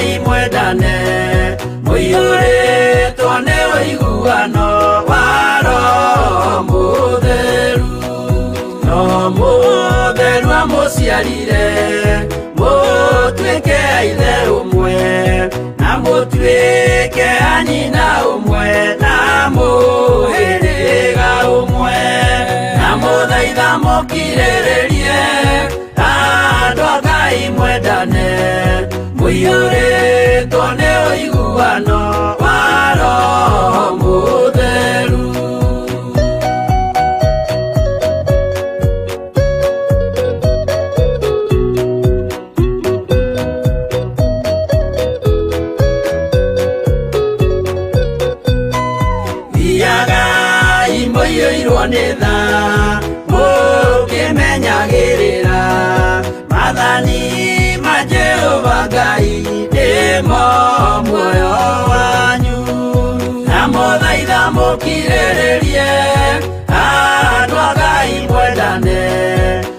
Ngai mwendane, mũiyũrĩtwo nĩ ũiguano wa Roho Mũtheru. No Mũtheru amũciarire, mũtuĩke a ithe ũmwe, na mũtuĩke a nyina ũmwe, na mũhĩrĩga ũmwe. Na mũthaitha mũkirĩrĩrie, andũ a Ngai mwendane, mũiyũrĩtwo nĩ ũiguano wa Roho Mũtheru. Thiagai mũiyũirwo nĩ tha, mũkĩmenyagĩrĩra maathani ma Jehova Ngai nĩmo muoyo wanyu. Na mũthaitha mũkirĩrĩrie, andũ a Ngai mwendane,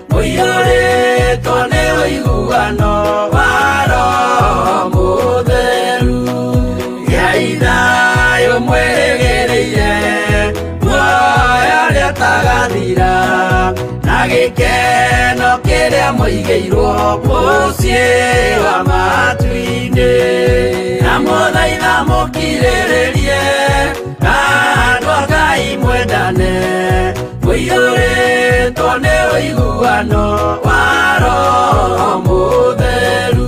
mũiyũrĩtwo nĩ ũiguano wa Roho Mũtheru. Gĩai thayũ mwĩrĩgĩrĩire, muoyo ũrĩa ũtagathira, na gĩkeno kĩrĩa mũigĩirwo mũciĩ wa matu-inĩ. Na mũthaitha mũkirĩrĩrie, andũ a Ngai mwendane, mũiyũrĩtwo nĩ ũiguano wa Roho Mũtheru.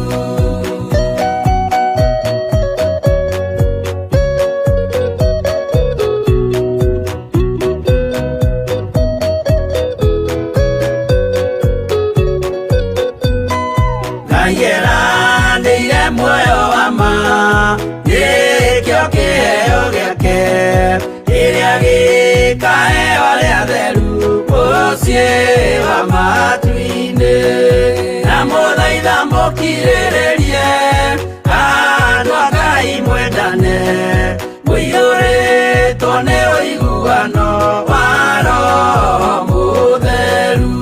Ngai eranĩire muoyo wa ma, nĩkĩo kĩheo gĩake, kĩrĩa gĩkaheo arĩa atheru mũciĩ wa matu-inĩ. Na mũthaitha mũkirĩrĩrie, andũ a Ngai mwendane, mũiyũrĩtwo nĩ ũiguano wa Roho Mũtheru.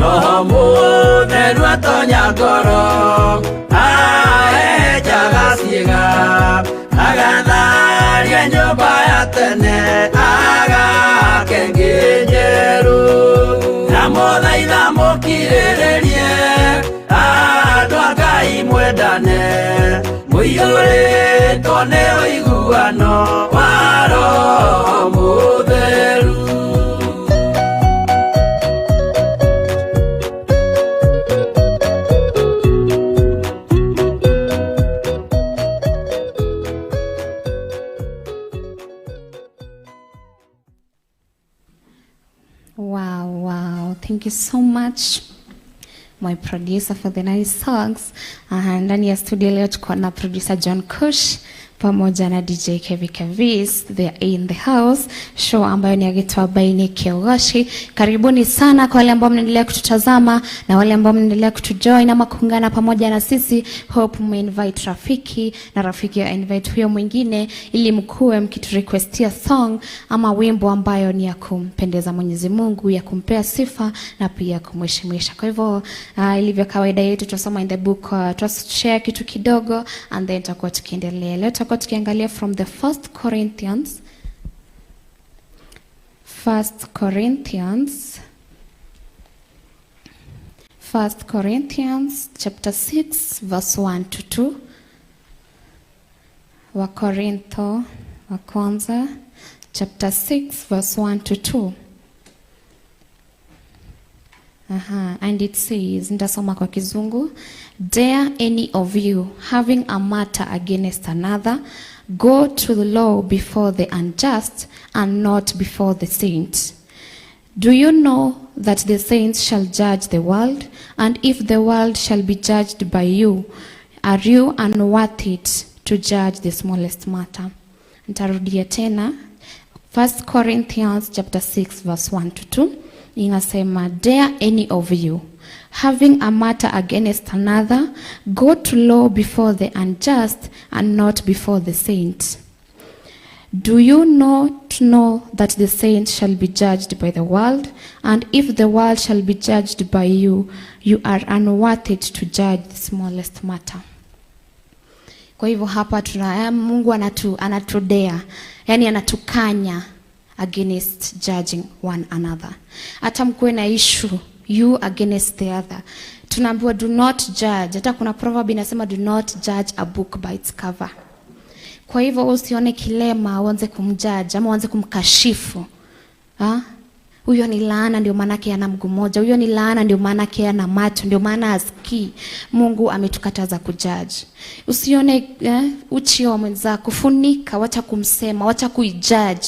Roho Mũtheru atonya ngoro, ahehenjaga ciĩga, agatharia nyũmba ya tene, agake ĩngĩ njerũ. Na mũthaitha mũkirĩrĩrie, andũ a Ngai mwendane, mũiyũrĩtwo nĩ ũiguano wa Roho Mũtheru. Wow. Thank you so much, my producer, for the nice songs. Ndani ya studio leo tuko na producer John Kush pamoja na DJ Kevi Kevis. They are in the house. Show ambayo ni ya Gĩtuamba-inĩ Kĩogoci. Karibuni sana kwa wale ambao mnaendelea kututazama na wale ambao mnaendelea kutujoin ama kuungana pamoja na sisi. Hope mmeinvite rafiki na rafiki ya invite huyo mwingine ili mkuwe mkiturequestia song ama wimbo ambayo ni ya kumpendeza Mwenyezi Mungu, ya kumpea sifa na pia kumheshimisha. Kwa hivyo ilivyo kawaida yetu tutasoma in the book, tutashare kitu kidogo and then tutakuwa tukiendelea. Leo tutakuwa tukiangalia from the First Corinthians. First Corinthians. First Corinthians chapter 6 verse 1 to 2. Wakorintho wa kwanza chapter 6 verse 1 to 2. Aha, and it says, nitasoma kwa Kizungu, "Dare any of you, having a matter against another, go to the law before the unjust and not before the saints? Do you know that the saints shall judge the world? And if the world shall be judged by you, are you unworthy to judge the smallest matter?" Nitarudia tena. 1 Corinthians chapter 6 verse 1 to 2 inasema, "Dare any of you, having a matter against another, go to law before the unjust and not before the saints? Do you not know that the saints shall be judged by the world? And if the world shall be judged by you, you are unworthy to judge the smallest matter." Kwa hivyo hapa tuna Mungu anatudea, yani anatukanya against judging one another. Hata mkuwe na issue you against the other, tunaambiwa do not judge. Hata kuna proverb inasema do not judge a book by its cover. Kwa hivyo usione kilema uanze kumjudge ama uanze kumkashifu. Huyo ni laana ndio maana yake ana mguu mmoja, huyo ni laana ndio maana yake ana macho, ndio maana hasikii. Mungu ametukataza kujudge. Usione uchi wa mwenzako, funika, wacha kumsema, wacha kuijudge.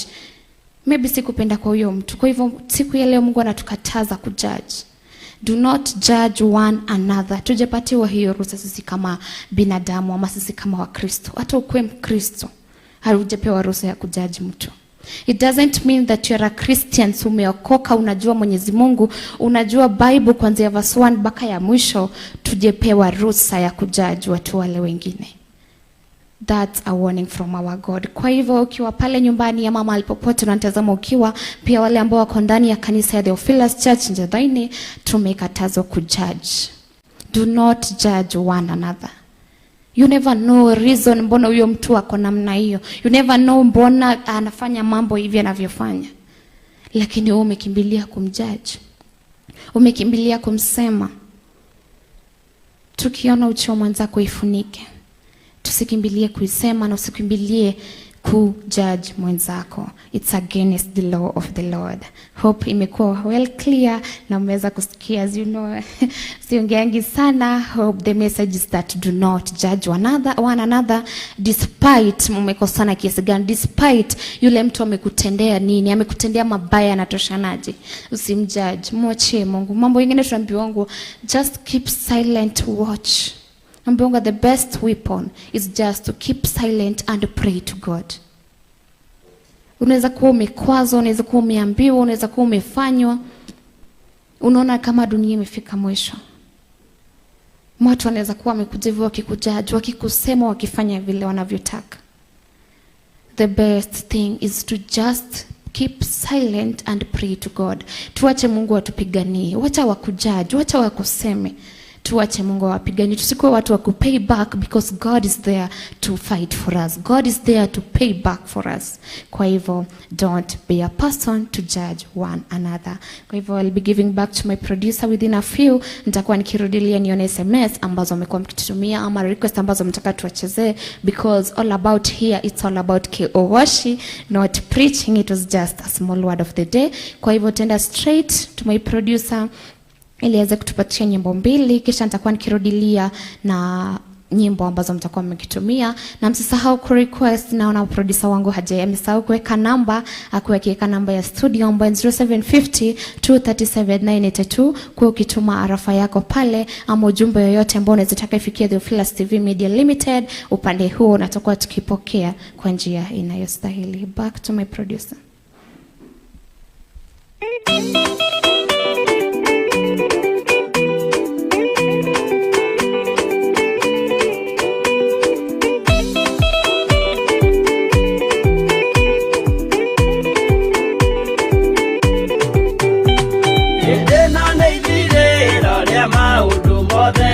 Maybe sikupenda kwa huyo mtu. Kwa hivyo siku ya leo Mungu anatukataza kujudge. Do not judge one another. Tujapatiwa hiyo ruhusa sisi kama binadamu ama sisi kama Wakristo. Hata ukuwe Mkristo, haujapewa ruhusa ya kujudge mtu. It doesn't mean that you are a Christian, so umeokoka, unajua Mwenyezi Mungu, unajua Bible kuanzia verse 1 mpaka ya mwisho. Tujepewa ruhusa ya kujudge watu wale wengine. That's a warning from our God. Kwa hivyo ukiwa pale nyumbani ama mahali popote unatazama, ukiwa pia wale ambao wako ndani ya kanisa ya Theophilus Church Njathaini, tumekatazwa kujudge. Do not judge one another. You never know reason mbona huyo mtu ako namna hiyo. You never know mbona anafanya mambo hivi anavyofanya. Lakini wewe umekimbilia kumjudge. Umekimbilia kumsema. Tukiona uchi wa mwenzako ifunike. Tusikimbilie kuisema na usikimbilie kujudge mwenzako. It's against the law of the Lord. Hope imekuwa well clear na mmeweza kusikia. As you know, siongeangi sana. Hope the message is that do not judge one another despite mmekosana kiasi gani, despite yule mtu amekutendea nini, amekutendea mabaya yanatoshanaje. Usimjudge, mwachie Mungu. Mambo mengine tunaambiwa just keep silent, watch. Mbonga, the best weapon is just to keep silent and pray to God. Unaweza kuwa umekwazwa, unaweza kuwa umeambiwa, unaweza kuwa umefanywa, unaona kama dunia imefika mwisho. Watu wanaweza kuwa wamekuja hivyo wakikujudge, wakikusema, wakifanya vile wanavyotaka. The best thing is to just keep silent and pray to God. Tuache Mungu atupiganie, wacha wakujudge, wacha wakuseme. Tuache Mungu awapiganie. Tusikuwe watu wa kupay back because God is there to fight for us. God is there to pay back for us. Kwa hivyo don't be a person to judge one another. Kwa hivyo I'll be giving back to my producer within a few. Nitakuwa nikirudilia nione SMS ambazo mmekuwa mkitutumia ama request ambazo mtaka tuwachezee, because all about here it's all about K.O. Washi, not preaching. It was just a small word of the day. Kwa hivyo tenda straight to my producer ili aweze kutupatia nyimbo mbili, kisha nitakuwa nikirudilia na nyimbo ambazo mtakuwa mmekitumia. Na msisahau ku request. Naona producer wangu haja amesahau kuweka namba, akuweka namba ya studio ambayo ni 0750 237 982. Kwa ukituma arafa yako pale ama ujumbe yoyote ambao unaweza taka ifikie Theophilus TV Media Limited, upande huo natakuwa tukipokea kwa njia inayostahili. Back to my producer. Ĩno nĩ ithirĩro rĩa maũndũ mothe,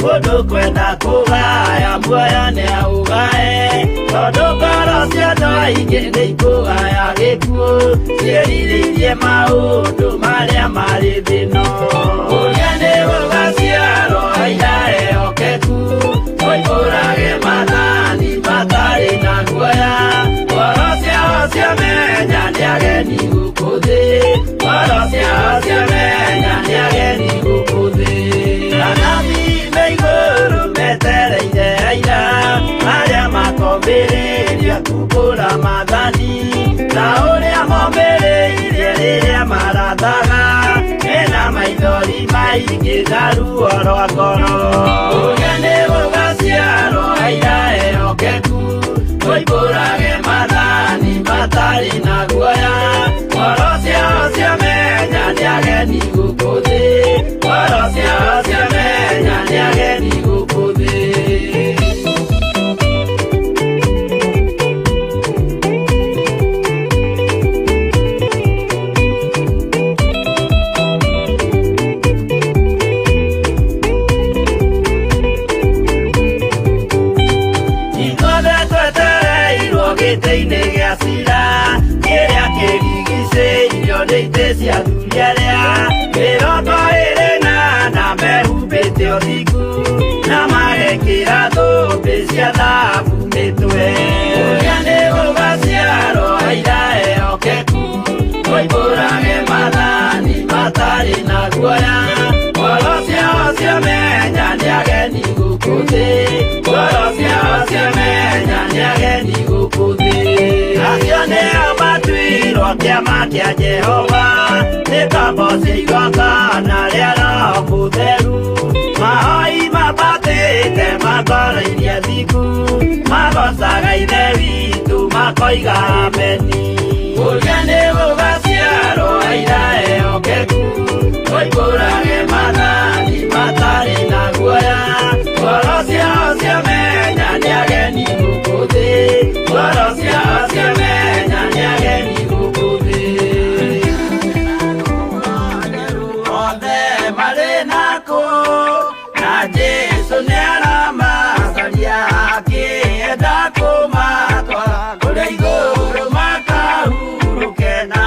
mũndũ kwenda kũgaya muoyo nĩ aũgae, tondũ ngoro cia andũ aingĩ nĩ ikũgaya gĩkuũ, ciĩrirĩirie maũndũ marĩa marĩ thĩ-ĩno. Ũrĩa nĩ gũgaciarwo aira ehokeku, moimbũrage maathani matarĩ na guoya, ngoro ciao ciamenya nĩ ageni gũkũ thĩ, ngoro ciao ciamenya nĩ ageni gũkũ thĩ. Anabii me igũrũ metereire aira arĩa makombĩrĩria kumbũra maathani, ta ũrĩa mombĩrĩirie rĩrĩa marathaga, mena maithori maingĩ na ruo rwa ngoro. Ũrĩa nĩ gũgaciarwo aira ehokeku, moimbũrage maathani matarĩ na guoya, ngoro ciao ciamenya nĩ ageni gũkũ thĩ, ngoro ciao ciamenya nĩ ageni gũkũ thĩ. 24 mehumbĩte ũthingu na magekĩra thũmbĩ cia thahabu mĩtwe. Ũrĩa nĩ gũgaciarwo aira ehokeku, moimbũrage maathani matarĩ na guoya. Ngoro ciao ciamenya nĩ ageni gũkũ thĩ, ngoro ciao ciamenya nĩ ageni gũkũ thĩ. Acio nĩo matuirwo kĩama kĩa Jehova, nĩ ngombo cia igongona rĩa Roho Mũtheru. Mahoi mambatĩte ma ngoro iria thingu, magocaga Ithe witũ makoiga ameni. Ũrĩa nĩ gũgaciarwo aira ehokeku, moimbũrage maathani matarĩ na guoya. Ngoro ciao ciamenya nĩ ageni gũkũ thĩ, ngoro ciao ciamenya nĩ ageni gũkũ thĩ. Othe marĩ nakũ na Jesũ nĩaramacaria akĩenda kũmatwara kũrĩa igũrũ makahurũke na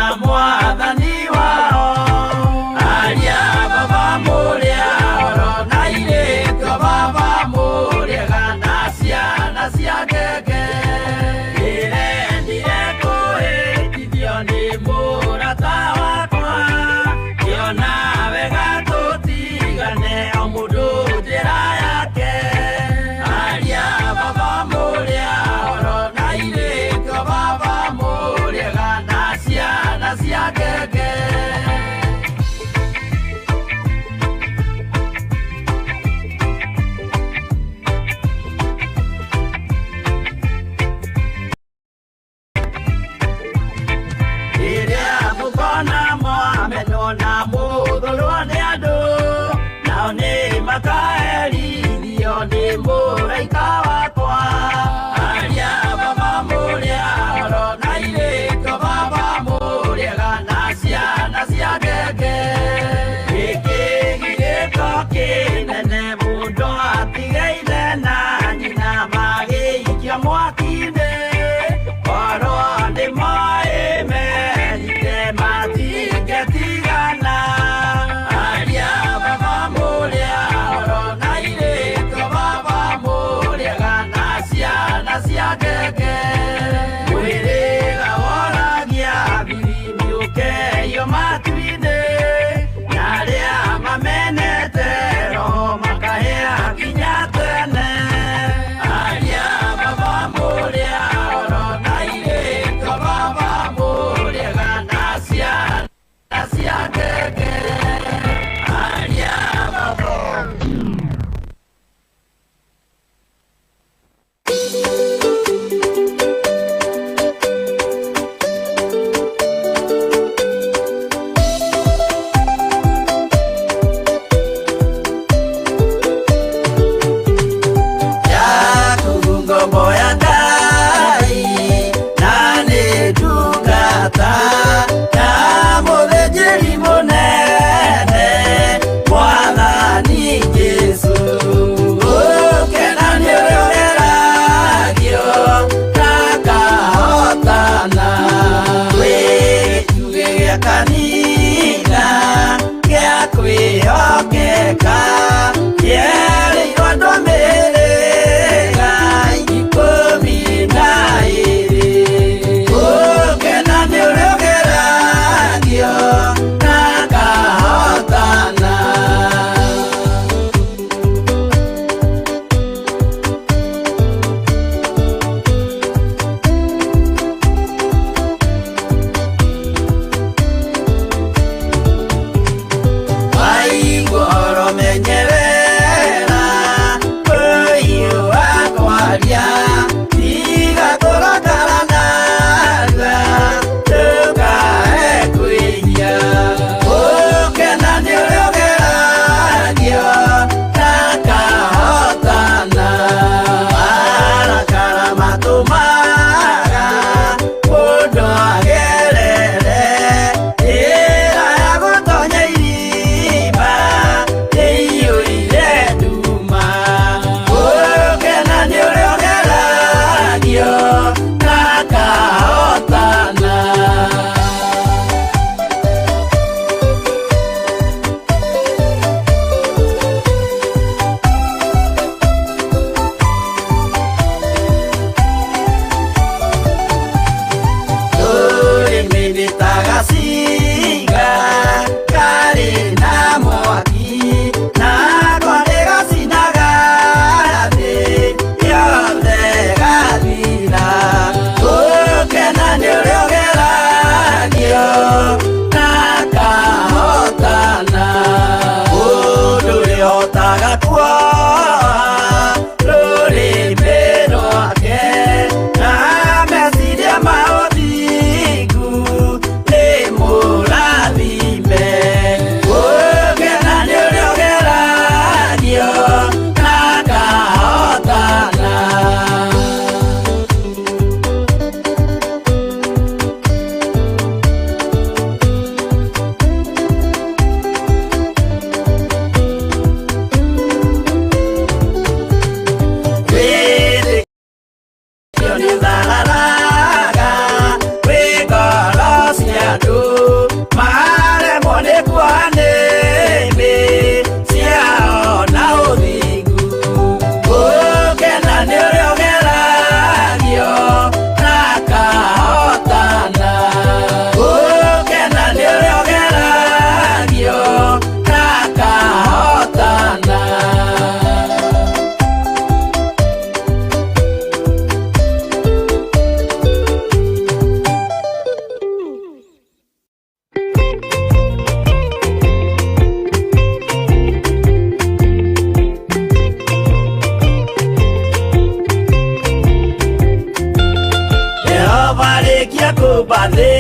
kũmba thĩ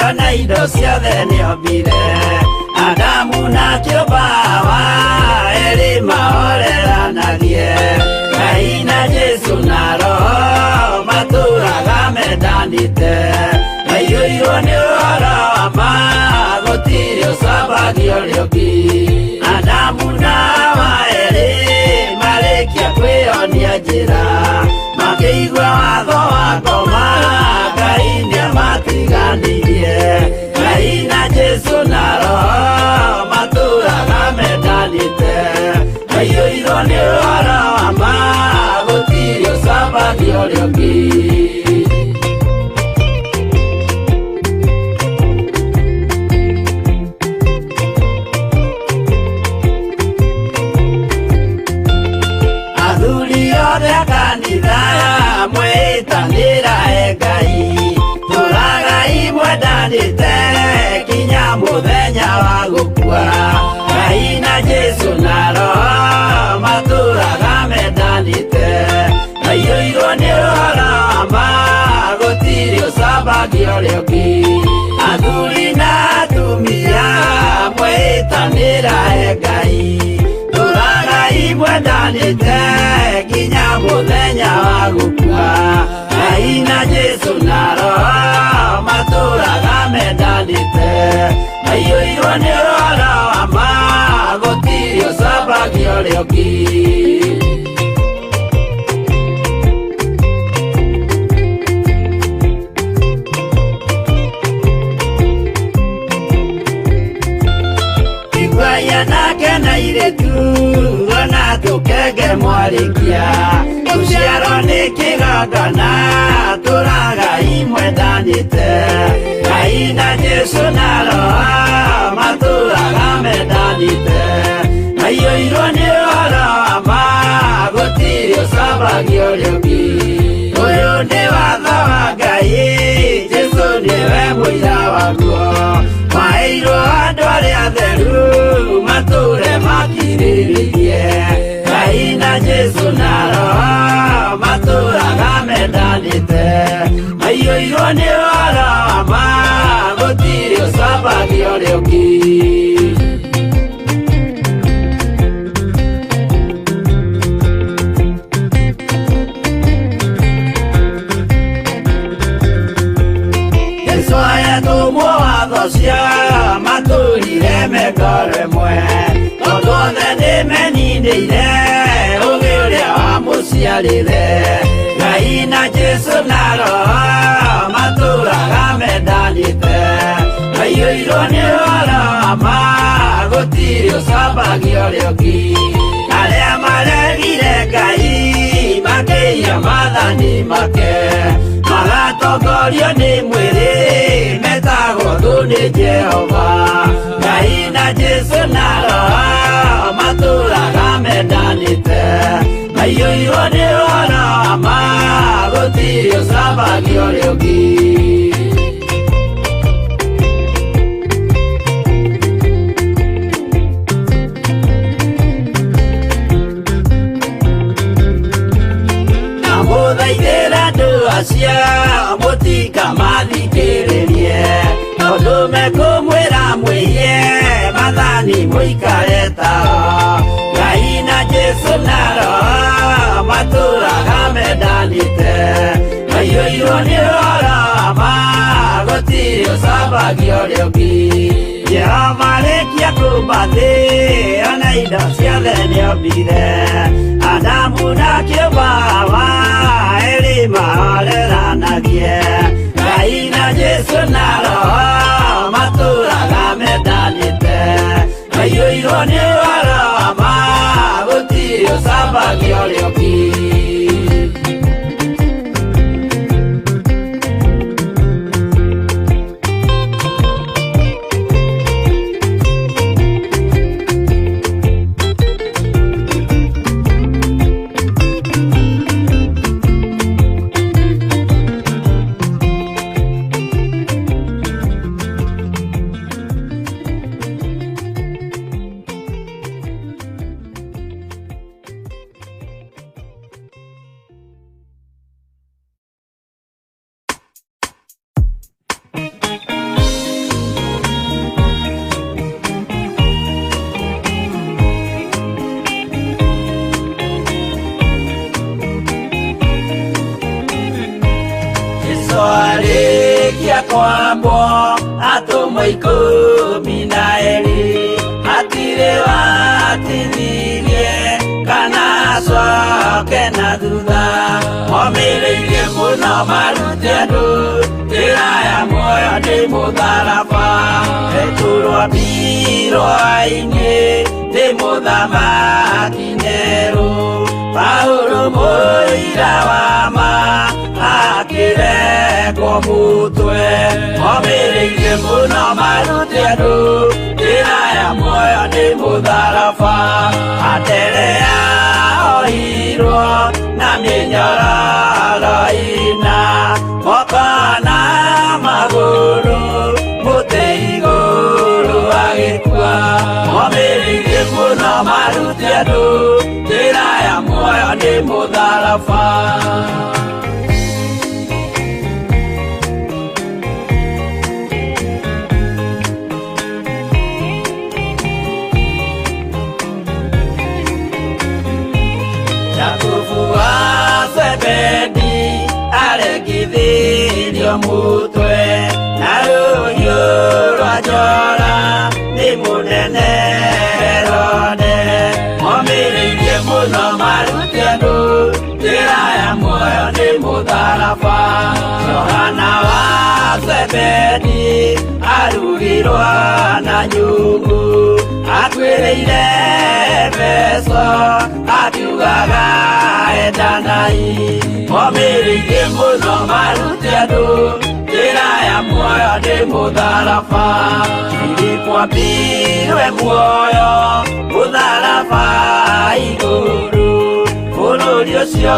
ona indo ciothe nĩombire Adamu na kĩũmba Hawa erĩ mahoreranagie Ngai na Jesũ na Roho matũraga mendanĩte maiyũirwo nĩ ũhoro wa ma gũtirĩ ũcambagia ũrĩa ũngĩ Adamu na Hawa erĩ marĩkia kwĩyonia njĩra makĩigua watho wa ngoma Ngai nĩamatiganirie Ngai na Jesũ na Roho matũraga mendanĩte maiyũirwo nĩ ũhoro wa ma gũtirĩ ũcambagia ũrĩa ũngĩ. Athuri othe a kanitha mwĩtanĩra e Ngai tũragai mwendanĩte kinya mũthenya wa gũkua Ngai na Jesũ na Roho matũraga mendanĩte maiyũirwo nĩ ũhoro wa ma gũtirĩ ũcambagia ũrĩa ũngĩ Athuri na atumia mwĩtanĩra e Ngai tũragai mwendanĩte kinya mũthenya wa gũkua Ngai na Jesũ na Roho matũraga mendanĩte maiyũirwo nĩ ũhoro wa ma gũtirĩ ũcambagia ũrĩa ũngĩ. Iguai anake na airĩtu ona tũkenge mwarĩkia gũciarwo nĩ kĩgongona tũragai mwendanĩte Ngai na Jesũ na Roho matũraga mendanĩte maiyũirwo nĩ ũhoro wa ma gũtirĩ ũcambagia ũrĩa ũngĩ Ũyũ nĩ watho wa Ngai Jesũ nĩwe mũira waguo maheirwo andũ arĩa atheru matũre makirĩrĩirie Ngai na Jesũ na Roho matũraga mendanĩte maiyũirwo nĩ ũhoro wa ma gũtirĩ ũcambagia ũrĩa ũngĩ. Jesũ ayatũmwo watho cia matũrire mengoro ĩmwe tondũ othe nĩmeninĩire ũgĩ ũrĩa wamũciarire Ngai na Jesũ na Roho matũraga mendanĩte maiyũirwo nĩ ũhoro wa ma gũtirĩ ũcambagia ũrĩa ũngĩ Arĩa maregire Ngai makĩiya maathani make magatongorio nĩ mwĩrĩ metagwo thũ nĩ Jehova Ngai na Jesũ na Roho matũraga mendanĩte maiyũirwo nĩ ũhoro wa ma gũtirĩ ũcambagia ũrĩa ũngĩ. Ndamũthaithĩra andũ acio mũtikamathikĩrĩrie tondũ mekũmwĩra mwĩiye maathani mũikare tao Ngai na Jesũ na Roho matũraga mendanĩte maiyũirwo nĩ ũhoro wa ma gũtirĩ ũcambagia ũrĩa ũngĩ Jehova arĩkia kũmba thĩ ona indo ciothe nĩombire Adamu na kĩũmba Hawa erĩ mahoreranagie Ngai na Jesũ na Roho matũraga mendanĩte maiyũirwo nĩ ũhoro wa ma gũtirĩ ũcambagia ũrĩa ũngĩ. Kwambwo atũmwo 12 hatirĩ watithirie kana acoke na thutha momĩrĩirie mũno marute andũ njĩra ya muoyo nĩ mũtharaba Petero ambirwo aingĩ nĩ mũthamaki Nero Paulo mũira wa ma akĩrekwo mũtwe momĩrĩirie mũno marute andũ njĩra ya muoyo nĩ mũtharaba Anderea ohirwo na mĩnyororo ĩna moko na magũrũ mũtĩ igũrũ agĩkua momĩrĩirie mũno marute andũ njĩra ya muoyo nĩ mũtharaba. Jakubu wa Zebedi aregithirio mutwe na rũhiũ rwa njora nĩ mũnene Herode momĩrĩirie mũno marute andũ njĩra ya muoyo nĩ mũtharaba Johana wa Zebedi arugirwo na nyungu akuĩrĩire Efeso akiugaga endanai momĩrĩirie mũno marute andũ njĩra ya muoyo nĩ mũtharaba Filipo ambirwe muoyo mũtharaba igũrũ bũrũri ũcio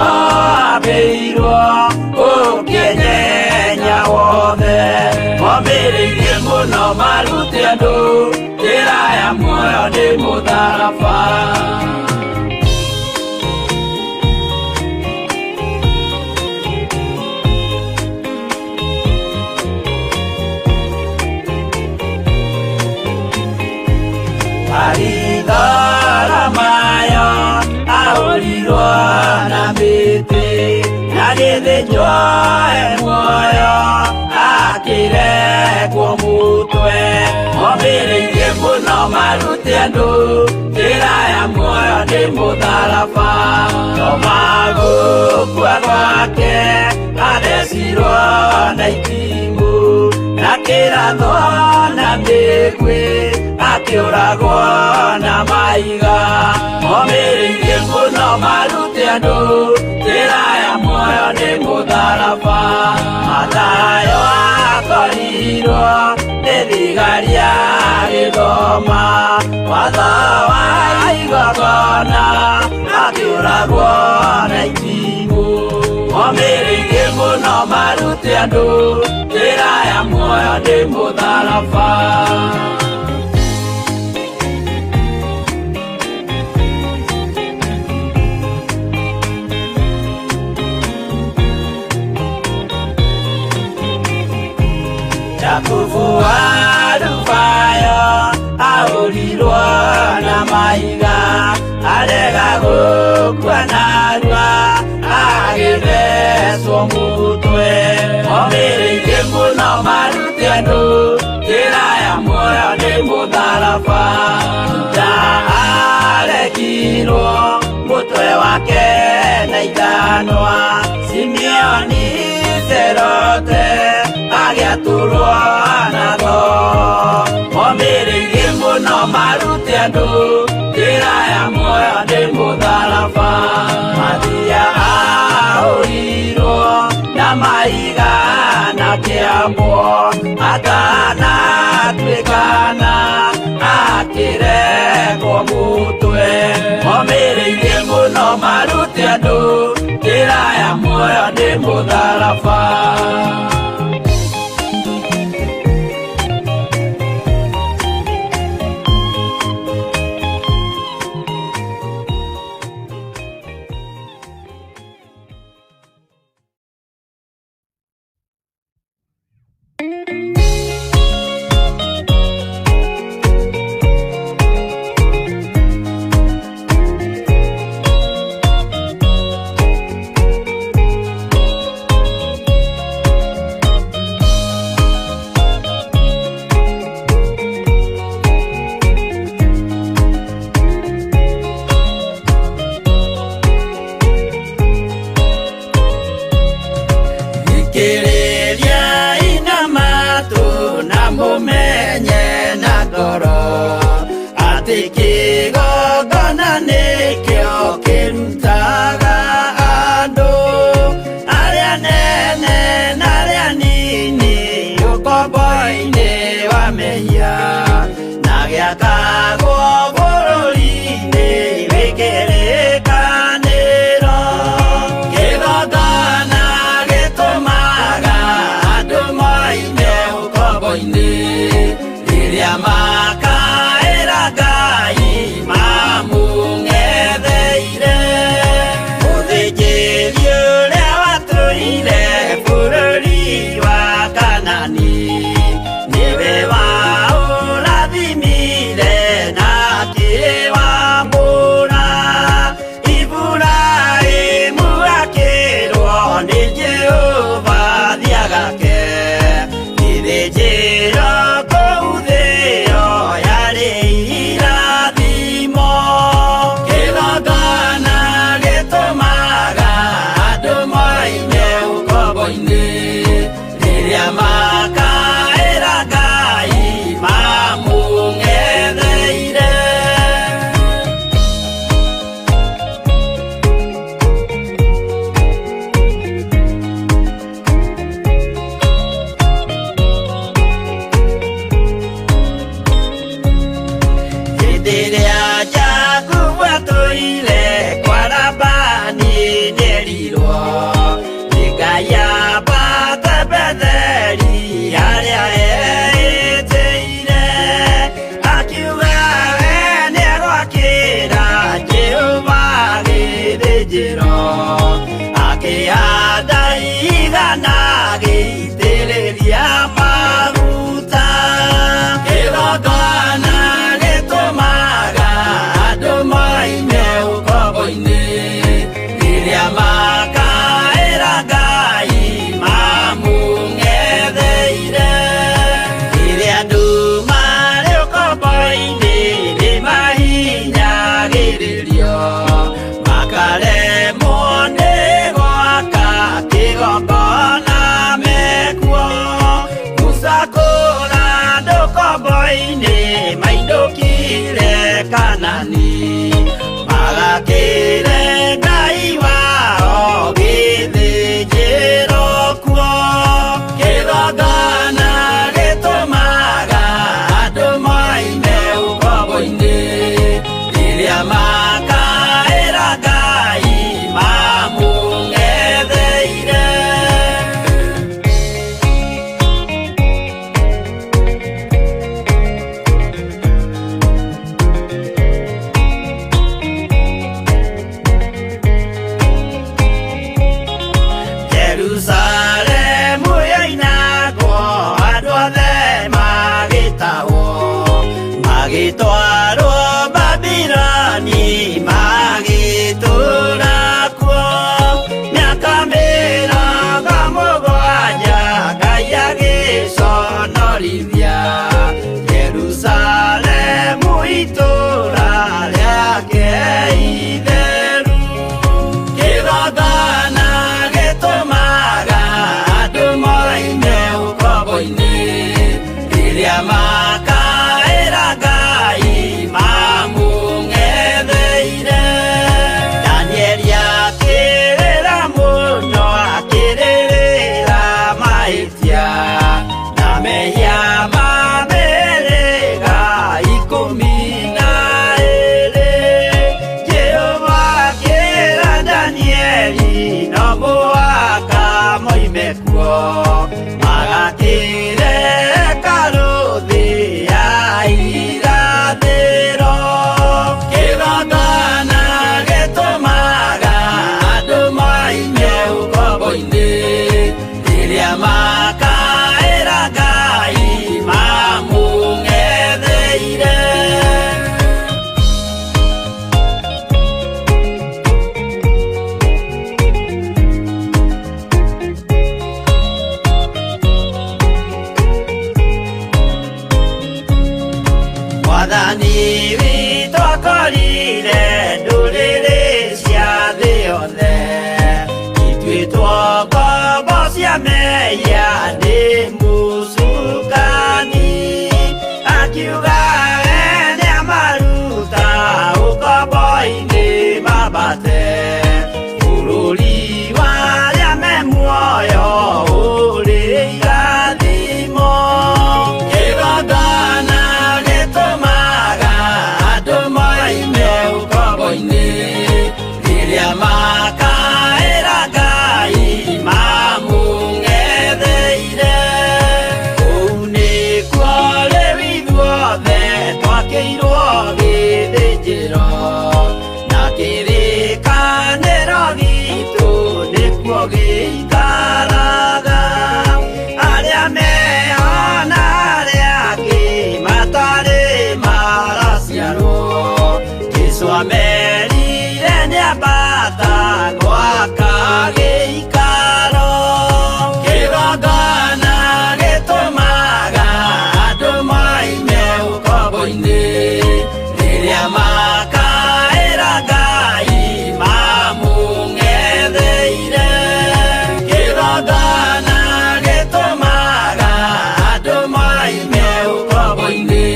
ambĩirwo ũkĩnyenya wothe momĩrĩirie mũno marute andũ njĩra ya muoyo nĩ mũtharaba. Baritholomayo ahũrirwo na mĩtĩ na gĩthĩnjwo e muoyo akĩrekwo mũtwe momĩrĩirie mũno marute andũ njĩra ya muoyo nĩ mũtharaba Toma gũkua gwake athecirwo na itimũ na kĩrathwo na mĩguĩ akĩũragwo na mahiga momĩrĩirie mũno marute andũ njĩra ya muoyo nĩ mũtharaba Mathayo akorirwo nĩ thigari agĩthoma watho wa igongona akĩũragwo na itimũ momĩrĩirie mũno marute andũ njĩra ya muoyo nĩ mũtharaba. Jakubu wa Alufayo ahũrirwo na mahiga arega gũkua narua agĩthecwo mũtwe momĩrĩirie mũno marute andũ njĩra ya muoyo nĩ mũtharaba Juda aregirwo mũtwe wake na ithanwa Simeoni Zerote agĩatũrwo na thoo momĩrĩirie mũno marute andũ njĩra ya muoyo nĩ mũtharaba Mathia ahũrirwo na mahiga na kĩambwo atanatuĩkana akĩrekwo mũtwe momĩrĩirie mũno marute andũ njĩra ya muoyo nĩ mũtharaba. Kĩgongona nĩkĩo kĩrutaga andũ arĩa nene na arĩa nini ũkombo-inĩ wa mehia na gĩakagwo bũrũri-inĩ wĩ kĩrĩkanĩro. Kĩgongona gĩtũmaga andũ moime ũkombo-inĩ rĩrĩa makaĩra Ngai mamũng'etheire. Mũthĩnjĩri ũrĩa watũire bũrũri wa Kanani nĩwe waũrathimire na akĩwamũra. Iburahĩmu akĩrwo nĩ Jehova thiagake gĩthĩnjĩro kũu thĩo yarĩ irathimo. Kĩgongona gĩtũmaga andũ moime ũkombo-inĩ rĩrĩa makaĩra Ngai mamũng'etheire. Hĩndĩ ĩrĩa Jakubu atũire kwa Labani nĩerirwo nĩ Ngai ambate Betheli harĩa eĩtĩire. Akiuga we nĩegwakĩra Jehova gĩthĩnjĩro, akĩhanda igana agĩitĩrĩria maguta. Kĩgongona gĩtũmaga andũ moime ũkombo-inĩ rĩrĩa makaĩra Ngai mamũng'etheire. Rĩrĩa andũ marĩ ũkombo-inĩ nĩmahinyagĩrĩrio makaremwo nĩ gwaka kĩgongona mekuo. Musa kũra andũ ũkombo-inĩ mainũkire Kanani magakĩre Ngai wao gĩthĩnjĩro kuo. Kĩgongona gĩtũmaga andũ moime ũkombo-inĩ rĩrĩa makaĩra Ngai mamũng'etheire. Amerire nĩambata gwaka gĩikaro. Kĩgongona gĩtũmaga andũ moime ũkombo-inĩ, rĩrĩa makaĩra Ngai mamũng'etheire. Kĩgongona gĩtũmaga andũ moime ũkombo-inĩ,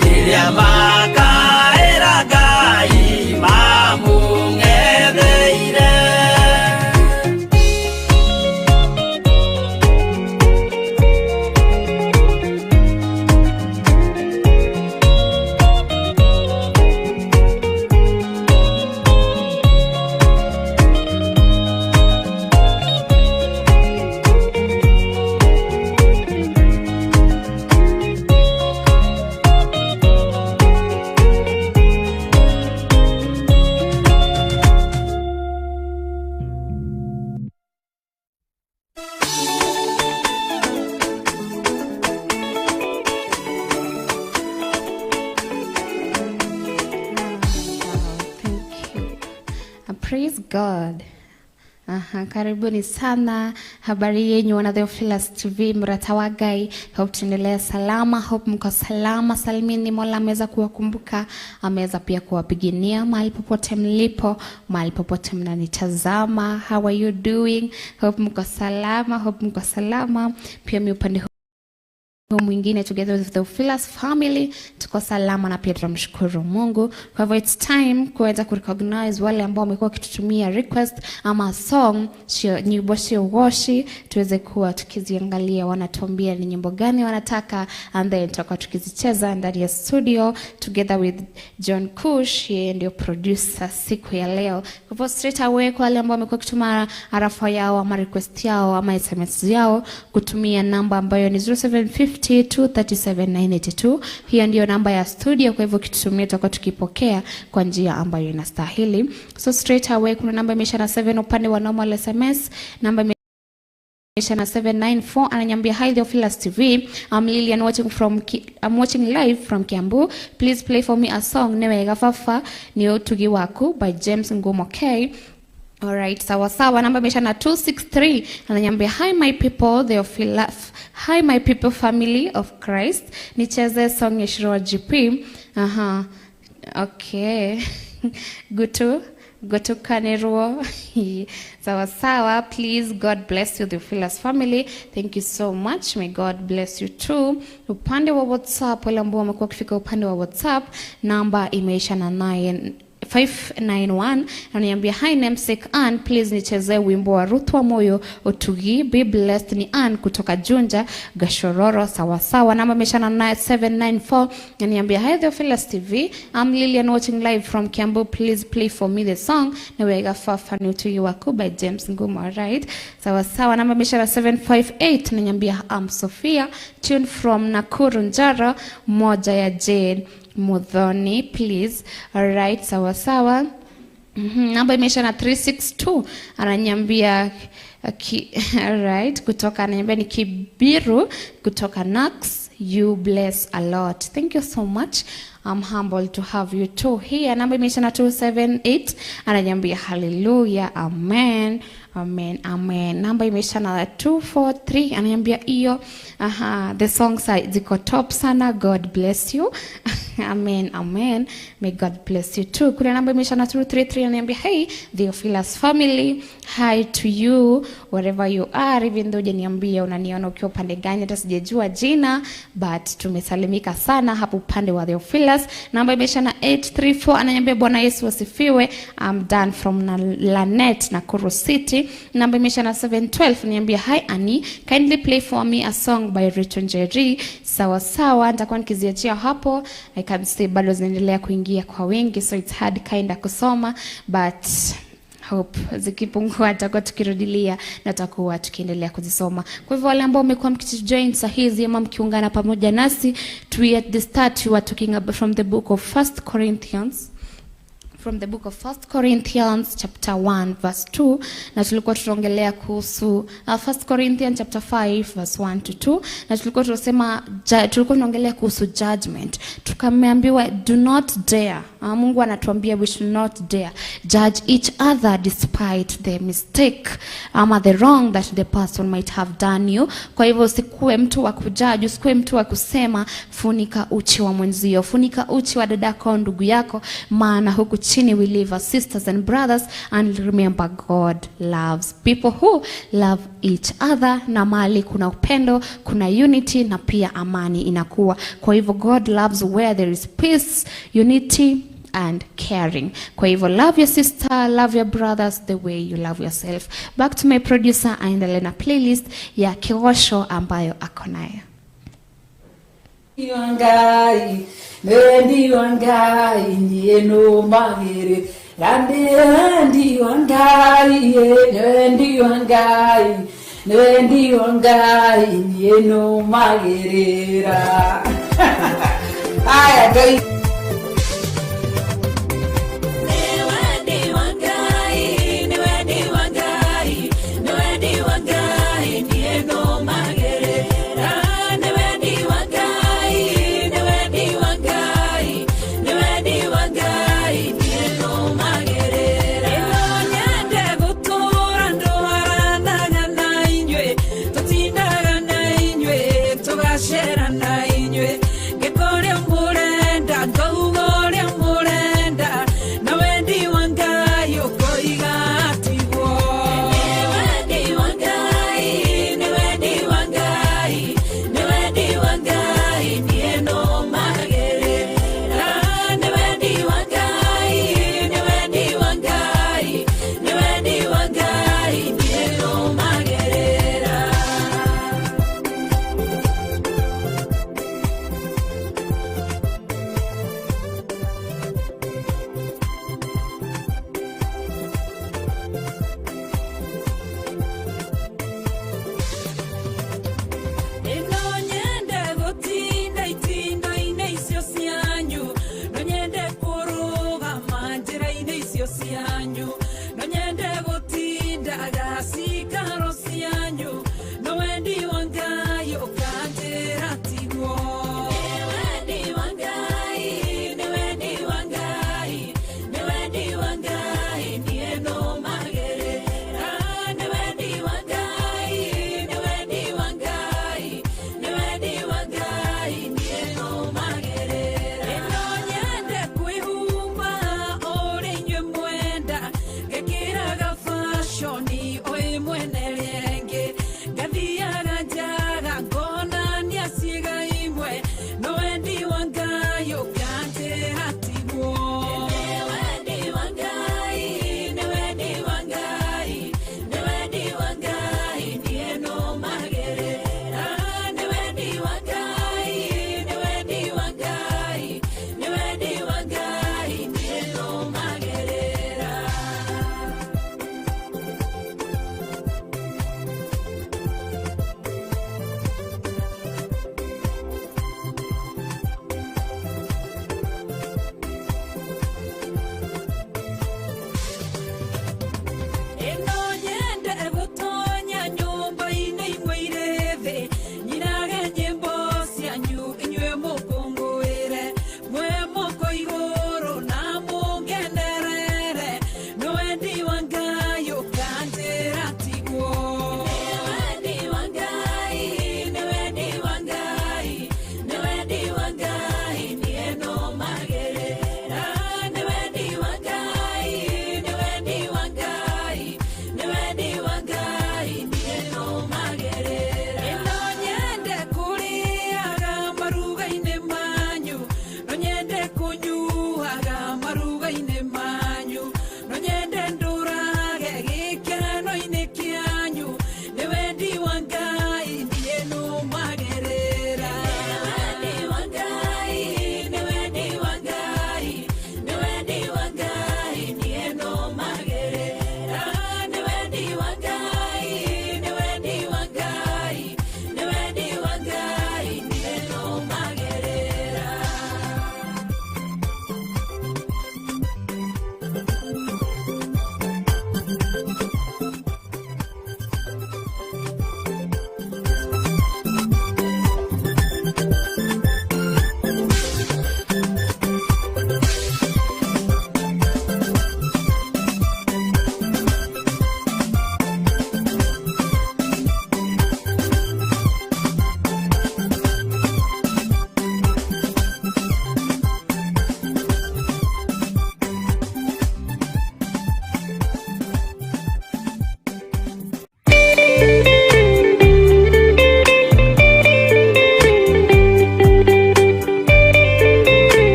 rĩrĩa makaĩra Ngai mamũng'etheire. Wow, thank you. Praise God. Aha, karibuni sana. Habari yenyu wana Theophilus TV, mrata wa Ngai. Hope tuendelee salama, hope mko salama salimini. Mola ameweza kuwakumbuka, ameweza pia kuwapigania mahali popote mlipo, mahali popote mnanitazama. How are you doing? Hope mko salama, hope mko salama. Pia mi upande huu mwingine, together with the Theophilus family, tuko salama na pia tunamshukuru Mungu. Kwa hivyo it's time kuweza kurecognize wale ambao wamekuwa wakitutumia request ama song sio nyimbo sio woshi, tuweze kuwa tukiziangalia, wanatuambia ni nyimbo gani wanataka, and then tutakuwa tukizicheza ndani ya studio together with John Kush, yeye ndio producer siku ya leo. Kwa hivyo straight away, kwa wale ambao wamekuwa wakituma arafa yao ama request yao ama SMS yao kutumia namba ambayo ni 0750 237 982. Hiyo ndio namba ya studio. Kwa hivyo ukitutumia, tutakuwa tukipokea kwa njia ambayo inastahili. So straight away, kuna namba imeisha na 7 upande wa normal SMS, namba imeisha na 794, ananiambia, "Hi Theophilus TV, I'm Lilian I'm watching live from Kiambu. Please play for me a song Newega Fafa ni Utugi Waku by James Ngumo K." Alright, sawa sawa. Namba imeisha na 263 ananiambia, "Hi my people, Theophilus. Hi my people, family of Christ. Nicheze song ya Shirwa GP." Aha. Okay. Gutu gutukanirwo. Sawa sawa. Please, God bless you, the Theophilus family. Thank you so much. May God bless you too. Upande wa WhatsApp, wale ambao wamekuwa wakifika upande wa WhatsApp, namba imeisha na 9 591, ananiambia, "Hi namesake Ann, please nichezee wimbo wa Ruth wa Moyo, Utugi. Be blessed." Ni Ann kutoka Junja Gashororo. Sawa sawa. Namba imeisha na 794, ananiambia, "Hi Theophilus TV, I'm Lilian watching live from Kiambu. Please play for me the song Niwega Fafa ni Utugi Waku by James Ngumo." Alright, sawa sawa. Namba imeisha na 758, ananiambia, "I'm Sophia, tune from Nakuru Njara, moja ya Jane Muthoni, please." Alright, sawa sawa. Namba imeisha na 362, ananiambia alright, kutoka, ananiambia ni Kibiru kutoka Nax. "You bless a lot." Thank you so much. I'm humbled to have you too here. Namba imeisha na 278, ananiambia, "Hallelujah, amen. Amen, amen." Namba imeisha na 243, ananiambia hiyo, aha, the songs are ziko top sana. "God bless you." Amen, amen. May God bless you too. Kuna namba imeisha na 233, ananiambia, "Hey Theophilus family, hi to you wherever you are." Even though hujaniambia unaniona ukiwa upande gani, hata sijajua jina, but tumesalimika sana hapo upande wa Theophilus. Namba imeisha na 834, ananiambia, "Bwana Yesu asifiwe. I'm done from Lanet, Nakuru City." Namba imeisha na 712, ananiambia, "Hi Annie, kindly play for me a song by Rachel Njeri." Sawa sawa, nitakuwa nikiziachia hapo. I can see bado zinaendelea kuingia kwa wingi, so it's hard kinda kusoma, but hope zikipungua tutakuwa tukirudilia na tutakuwa tukiendelea kuzisoma. Kwa hivyo wale ambao mmekuwa mkitujoin saa hizi ama mkiungana pamoja nasi, we at the start we were talking about from the book of First Corinthians. From the book of 1 Corinthians chapter 1 verse 2, na tulikuwa tunaongelea kuhusu 1 Corinthians chapter 5 verse 1 to 2, na tulikuwa tunasema tulikuwa tunaongelea kuhusu judgment. Tukameambiwa do not dare. Mungu anatuambia we should not dare judge each other despite the mistake ama the wrong that the person might have done you. Kwa hivyo usikuwe mtu wa kujudge, usikuwe mtu wa kusema funika uchi wa mwenzio, funika uchi wa dadako au ndugu yako, maana huku chini we live as sisters and brothers, and remember God loves people who love each other, na mahali kuna upendo kuna unity na pia amani inakuwa. Kwa hivyo God loves where there is peace, unity and caring. Kwa hivyo love your sister, love your brothers the way you love yourself. Back to my producer aendelee na playlist ya Kiosho ambayo ako nayo. Ngai wendi wa Ngai niĩ nũmagĩrĩ wendi wa Ngai wendi wa Ngai wendi wa Ngai niĩ nũmagĩrĩra aya Ngai.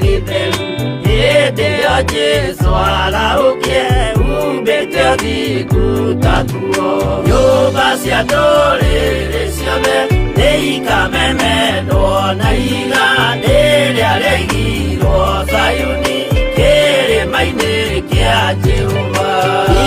Gĩtheru hĩndĩ ĩyo Jesũ arahũkie umbĩte ũthingu ta nguo. Nyũmba cia ndũrĩrĩ ciothe nĩikamemendwo na ihiga rĩrĩa rĩaigirwo Zayuni kĩrĩma-inĩ kĩa Jehova.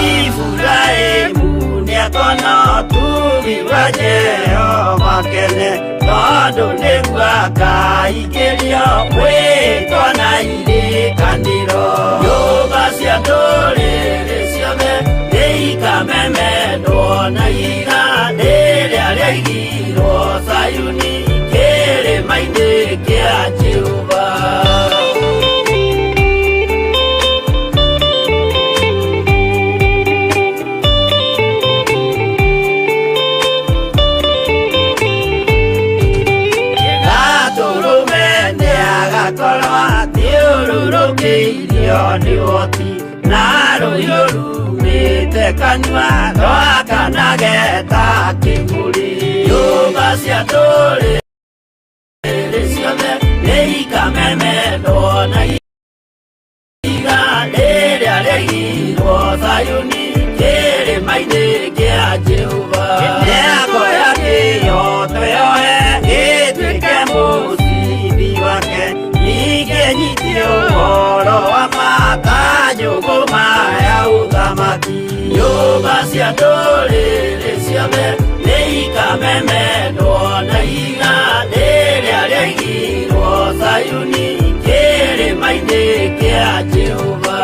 Iburahĩmu nĩakona ũtugi wa Jehova kene tondũ nĩguo akaingĩrio mwĩtwa na irĩkanĩro. Nyũmba cia ndũrĩrĩ ciothe nĩikamemendwo na ihiga rĩrĩa rĩaigirwo Zayuni kĩrĩma-inĩ kĩa Jehova. Gatũrũme nĩagakorwo athiũrũrũkĩirio nĩ ũhoti na rũhiũ rumĩte kanua rwakanage ta kĩmũrĩ. Nyũmba cia ndũrĩrĩ ciothe nĩikamemendwo na ihiga rĩrĩa rĩaigirwo Zayuni kĩrĩma-inĩ kĩa Jehova. Nĩakoya kĩhooto yoe gĩtuĩke mũcibi wake ningĩ nyite ũhoro wa ma ta njũgũma ya ũthamaki. Nyũmba cia ndũrĩrĩ ciothe nĩikamemendwo na ihiga rĩrĩa rĩaigirwo Zayuni kĩrĩma-inĩ kĩa Jehova.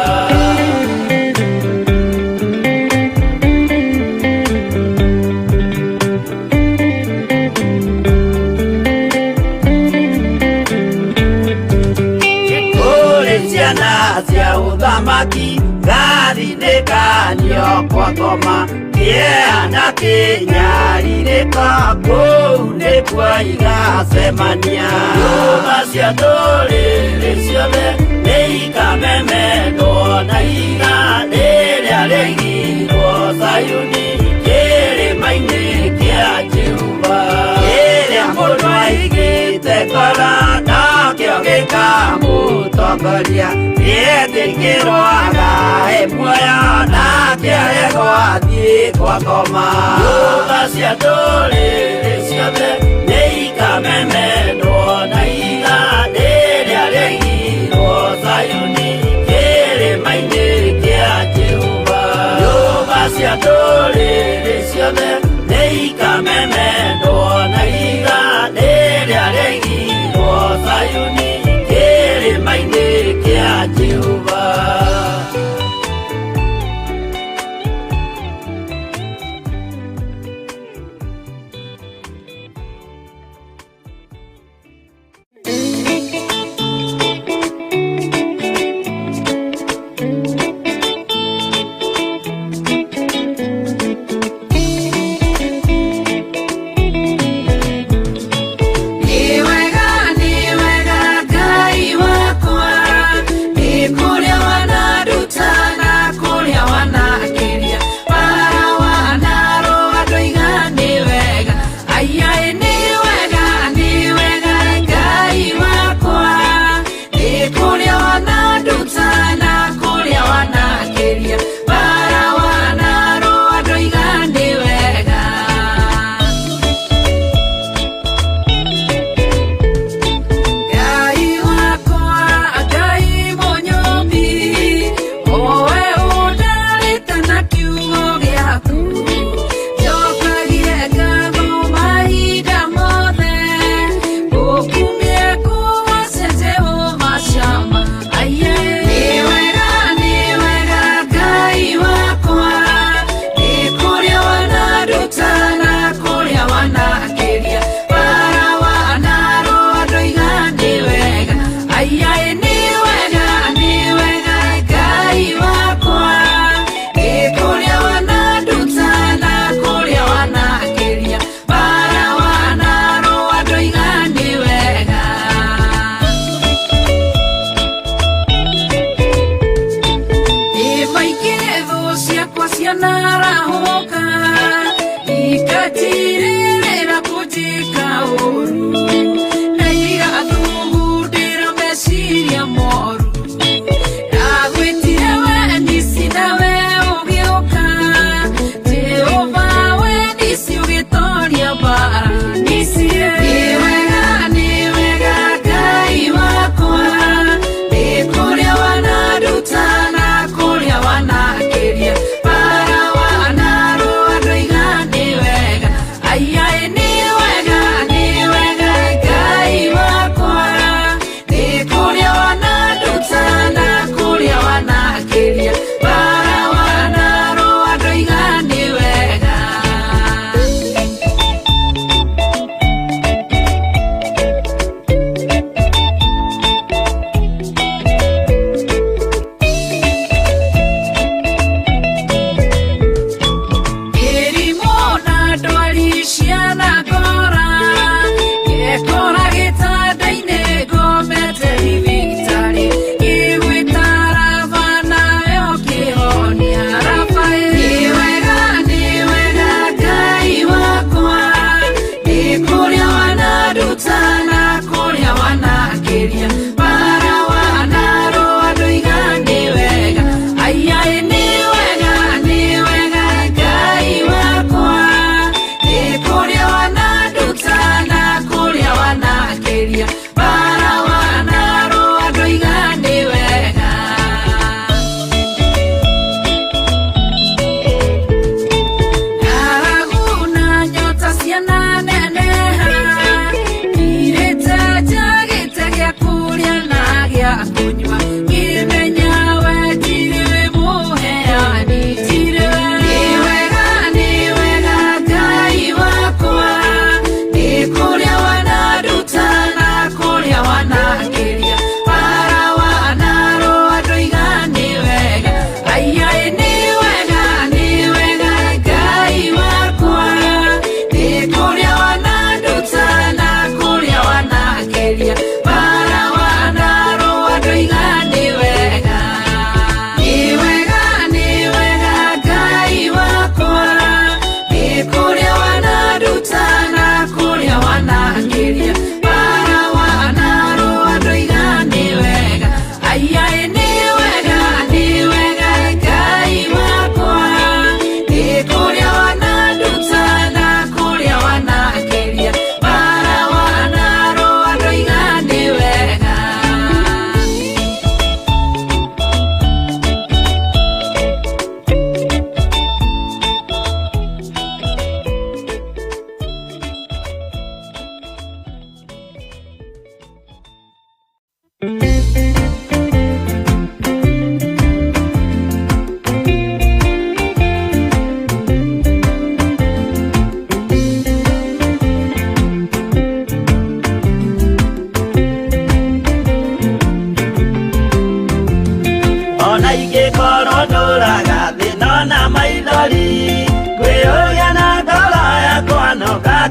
Kũrĩ ciana cia ũthamaki gathinĩkanio kwa ngoma kĩeha na kĩnyarirĩko kũu nĩkuo igacemania. Nyũmba cia ndũrĩrĩ ciothe nĩikamemendwo na ihiga rĩrĩa rĩaigirwo Zayuni kĩrĩma-inĩ kĩa Jehova. Kĩrĩa mũndũ aigĩte ngoro nakĩo gĩkamũtongoria nĩetĩkĩrwo agae muoyo nake aregwo athiĩ kwa ngoma. Nyũmba cia ndũrĩrĩ ciothe nĩikamemendwo na ihiga rĩrĩa rĩaigirwo Zayuni kĩrĩma-inĩ kĩa Jehova. Nyũmba cia ndũrĩrĩ ciothe nĩikamemendwo na ihiga rĩrĩa rĩaigirwo Zayuni kĩrĩma-inĩ kĩa Jehova.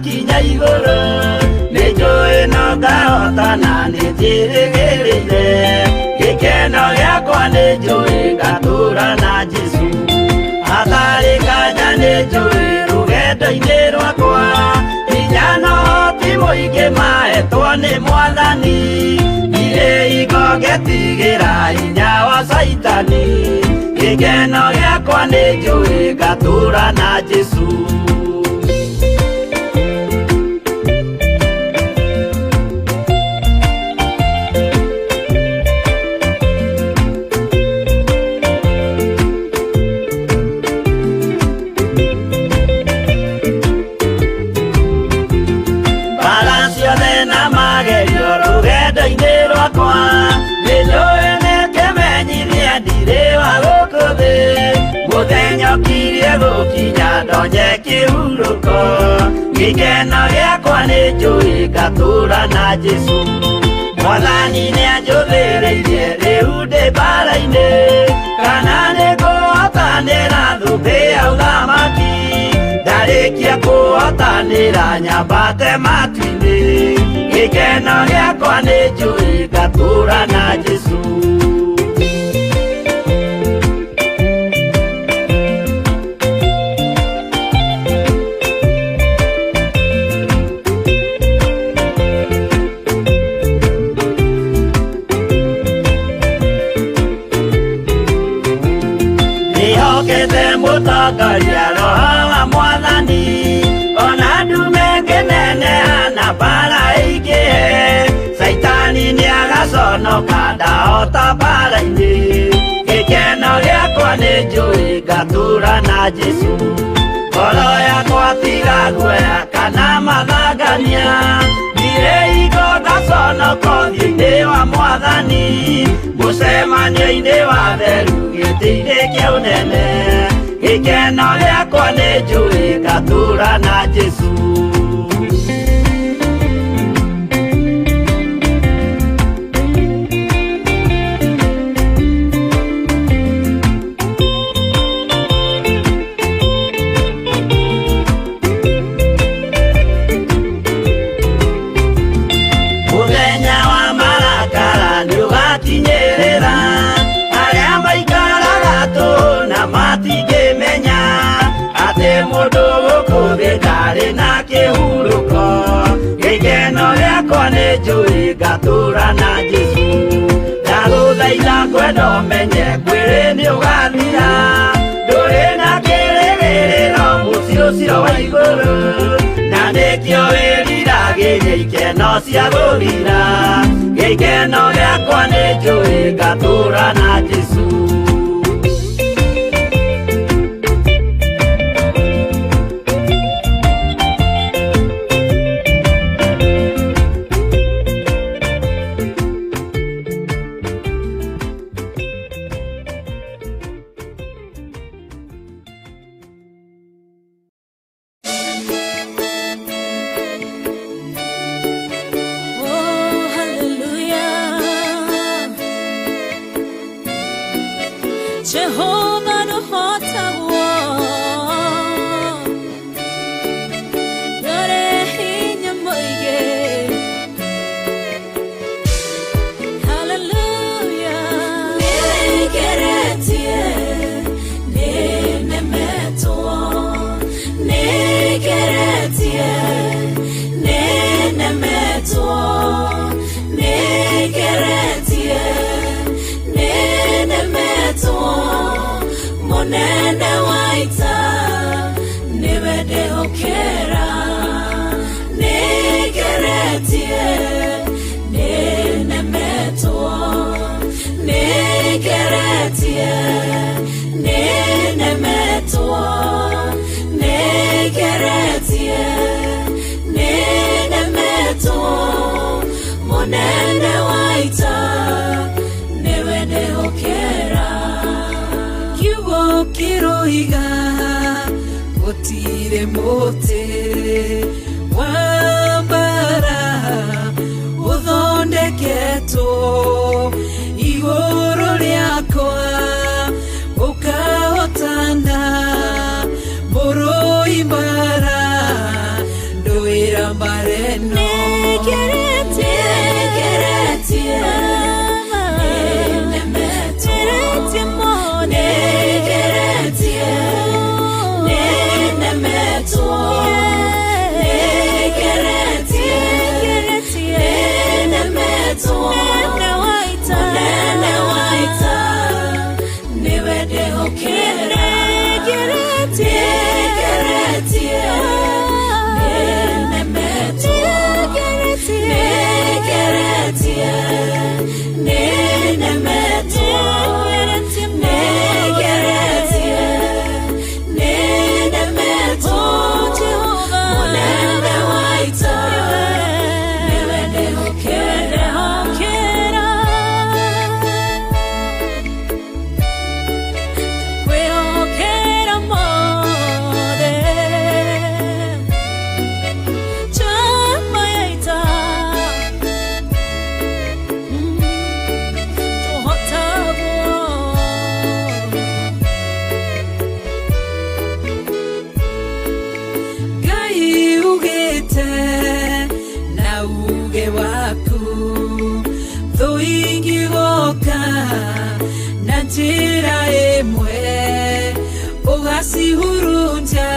Ngakinya igũrũ nĩ njũĩ no ngahotana nĩ njĩrĩgĩrĩire gĩkeno gĩakwa nĩ njũĩ ngatũra na Jesũ hatarĩ nganja nĩ njũĩ rũgendo-inĩ rwakwa hinya na ũhoti mũingĩ mahetwo nĩ Mwathani ndirĩ hingo ngetigĩra hinya wa Caitani gĩkeno gĩakwa nĩ njũĩ ngatũra na Jesũ. Mũthenya ũkirie gũkinya ndonye kĩhurũko gĩkeno gĩakwa nĩ njũĩ ngatũra na Jesũ Mwathani nĩanjũthĩrĩirie rĩu ndĩ mbara-inĩ kana nĩngũhotanĩra thũmbĩ ya ũthamaki ndarĩkia kũhotanĩra nyambate matu-inĩ gĩkeno gĩakwa nĩ njũĩ ngatũra na Jesũ. Mũtongoria roho wa Mwathani ona ndume ngĩneneha na mbara ĩingĩhe Caitani nĩagaconoka ndahota mbara-inĩ gĩkeno gĩakwa nĩ njũĩ ngatũra na Jesũ ngoro yakwa tiga guoya kana mathangania ndirĩ hingo ngaconoka ũthiũ-inĩ wa Mwathani mũcemanio-inĩ wa theru gĩtĩ-inĩ kĩa ũnene gĩkeno gĩakwa nĩ njũĩ ngatũra na Jesũ. Mũthenya wa marakara nĩũgakinyĩrĩra arĩa maikaraga tũhũ na matingĩmenya atĩ mũndũ gũkũ thĩ ndarĩ na kĩhurũko gĩkeno gĩakwa nĩ njũĩ ngatũra na Jesũ ndagũthaitha ngwenda ũmenye mwĩrĩ nĩũgathira ndũrĩ na kĩrĩgĩrĩro mũciĩ ũcio wa igũrũ na nĩkĩo wĩriragĩria ikeno cia gũthira gĩkeno gĩakwa nĩ njũĩ ngatũra na Jesũ. Oh, hallelujah. Jehovah no hotawo Dore hinya moige. Hallelujah. Nigeretie ninemetwo Nigeretie ninemetwo Nigeretie ninemetwo Munene wa ita niwe ndĩhokera Nigeretie ninemetwo Nigeretie ninemetwo Nigeretie ninemetwo Munene wa ita niwe ndĩhokera Kiugo kĩroiga gũtirĩ mũtĩ wa mbara ũthondeketwo igũrũ rĩakwa ũkahotana mũrũi mbara ndũĩ Ũgacihurunja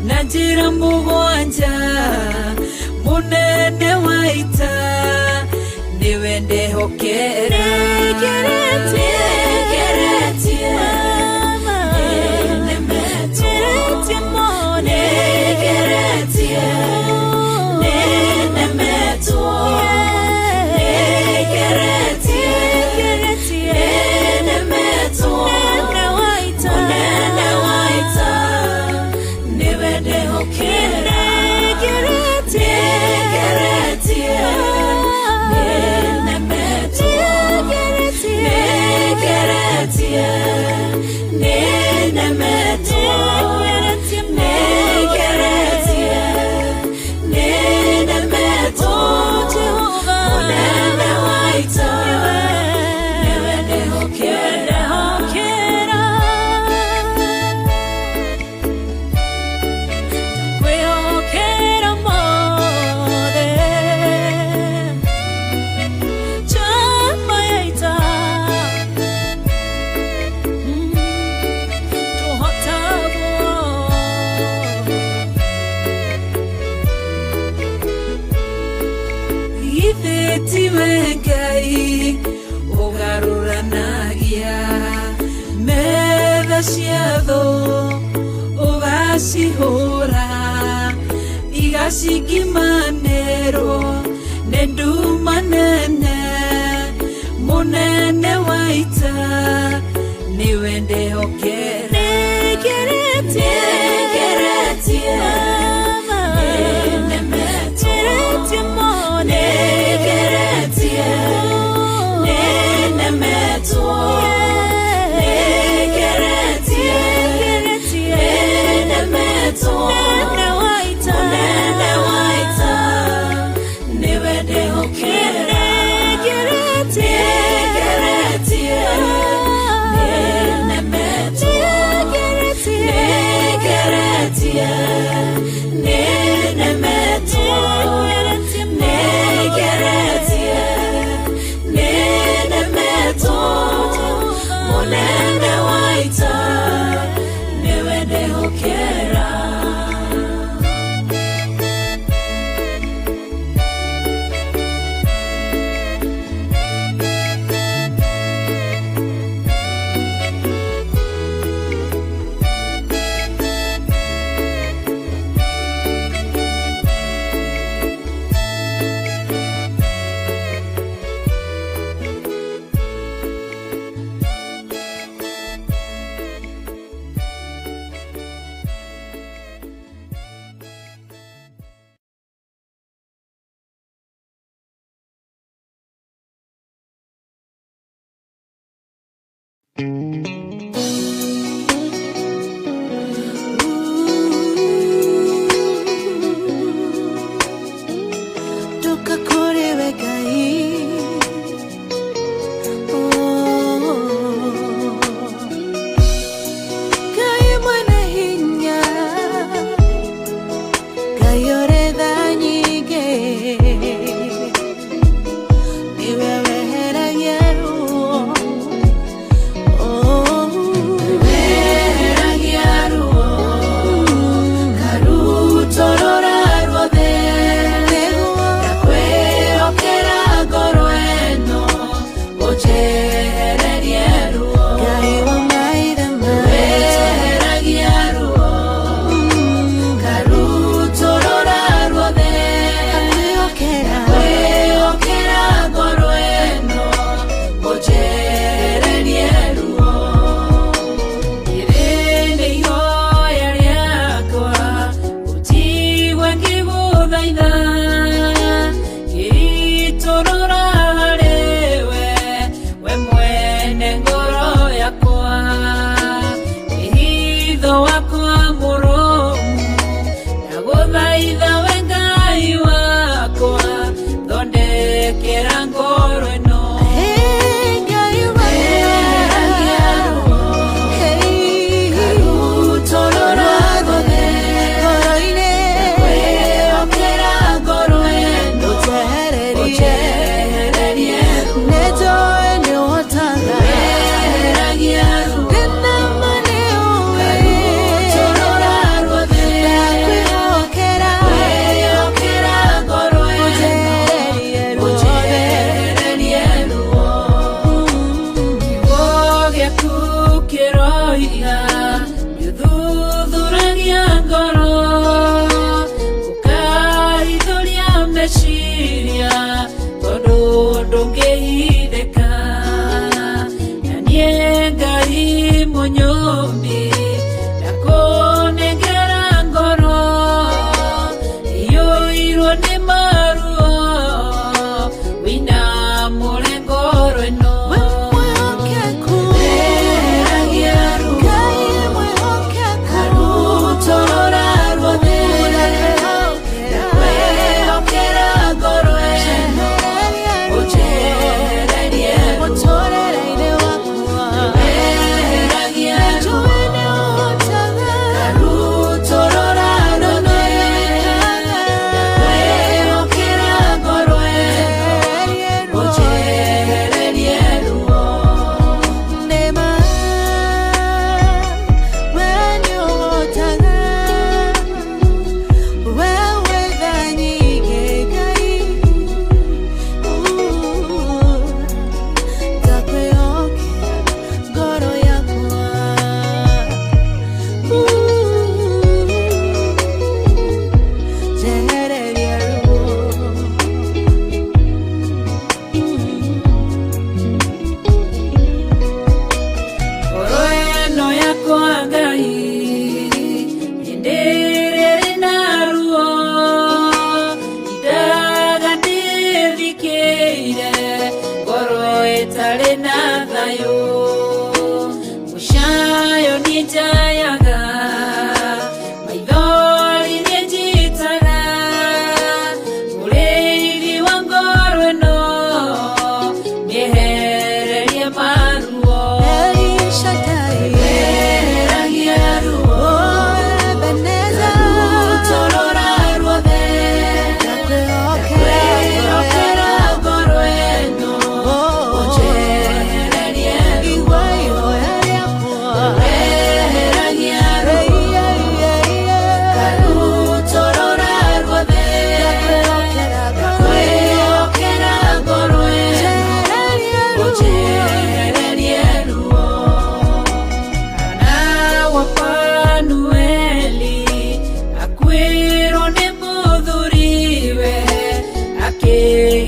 na njĩra mũgwanja, mũnene wa ita nĩwe ndehokera. Nĩngeretie, nĩnemetwo. Nĩngeretie, nĩnemetwo. Nĩngeretie, nĩnemetwo. Mũnene wa ita nĩwe ndehokera. Nĩngeretie, nĩnemetwo. Nĩngeretie, nĩnemetwo. Nĩngeretie, nĩnemetwo. Mũnene wa ita nĩwe ndehokera. Kwĩhokera mothe chama ya ita tũhotagwo. Githĩ tiwe Ngai ũgarũranagia metha cia thũ, ũgacihũra igacingimanĩrwo nĩ nduma nene, mũnene wa ita nĩwe ndehokera. Nĩngeretie, nĩnemetwo. Nĩngeretie, nĩnemetwo. Nĩngeretie, nĩnemetwo. Mũnene wa ita nĩwe ndehokera. Nĩngeretie, nĩnemetwo.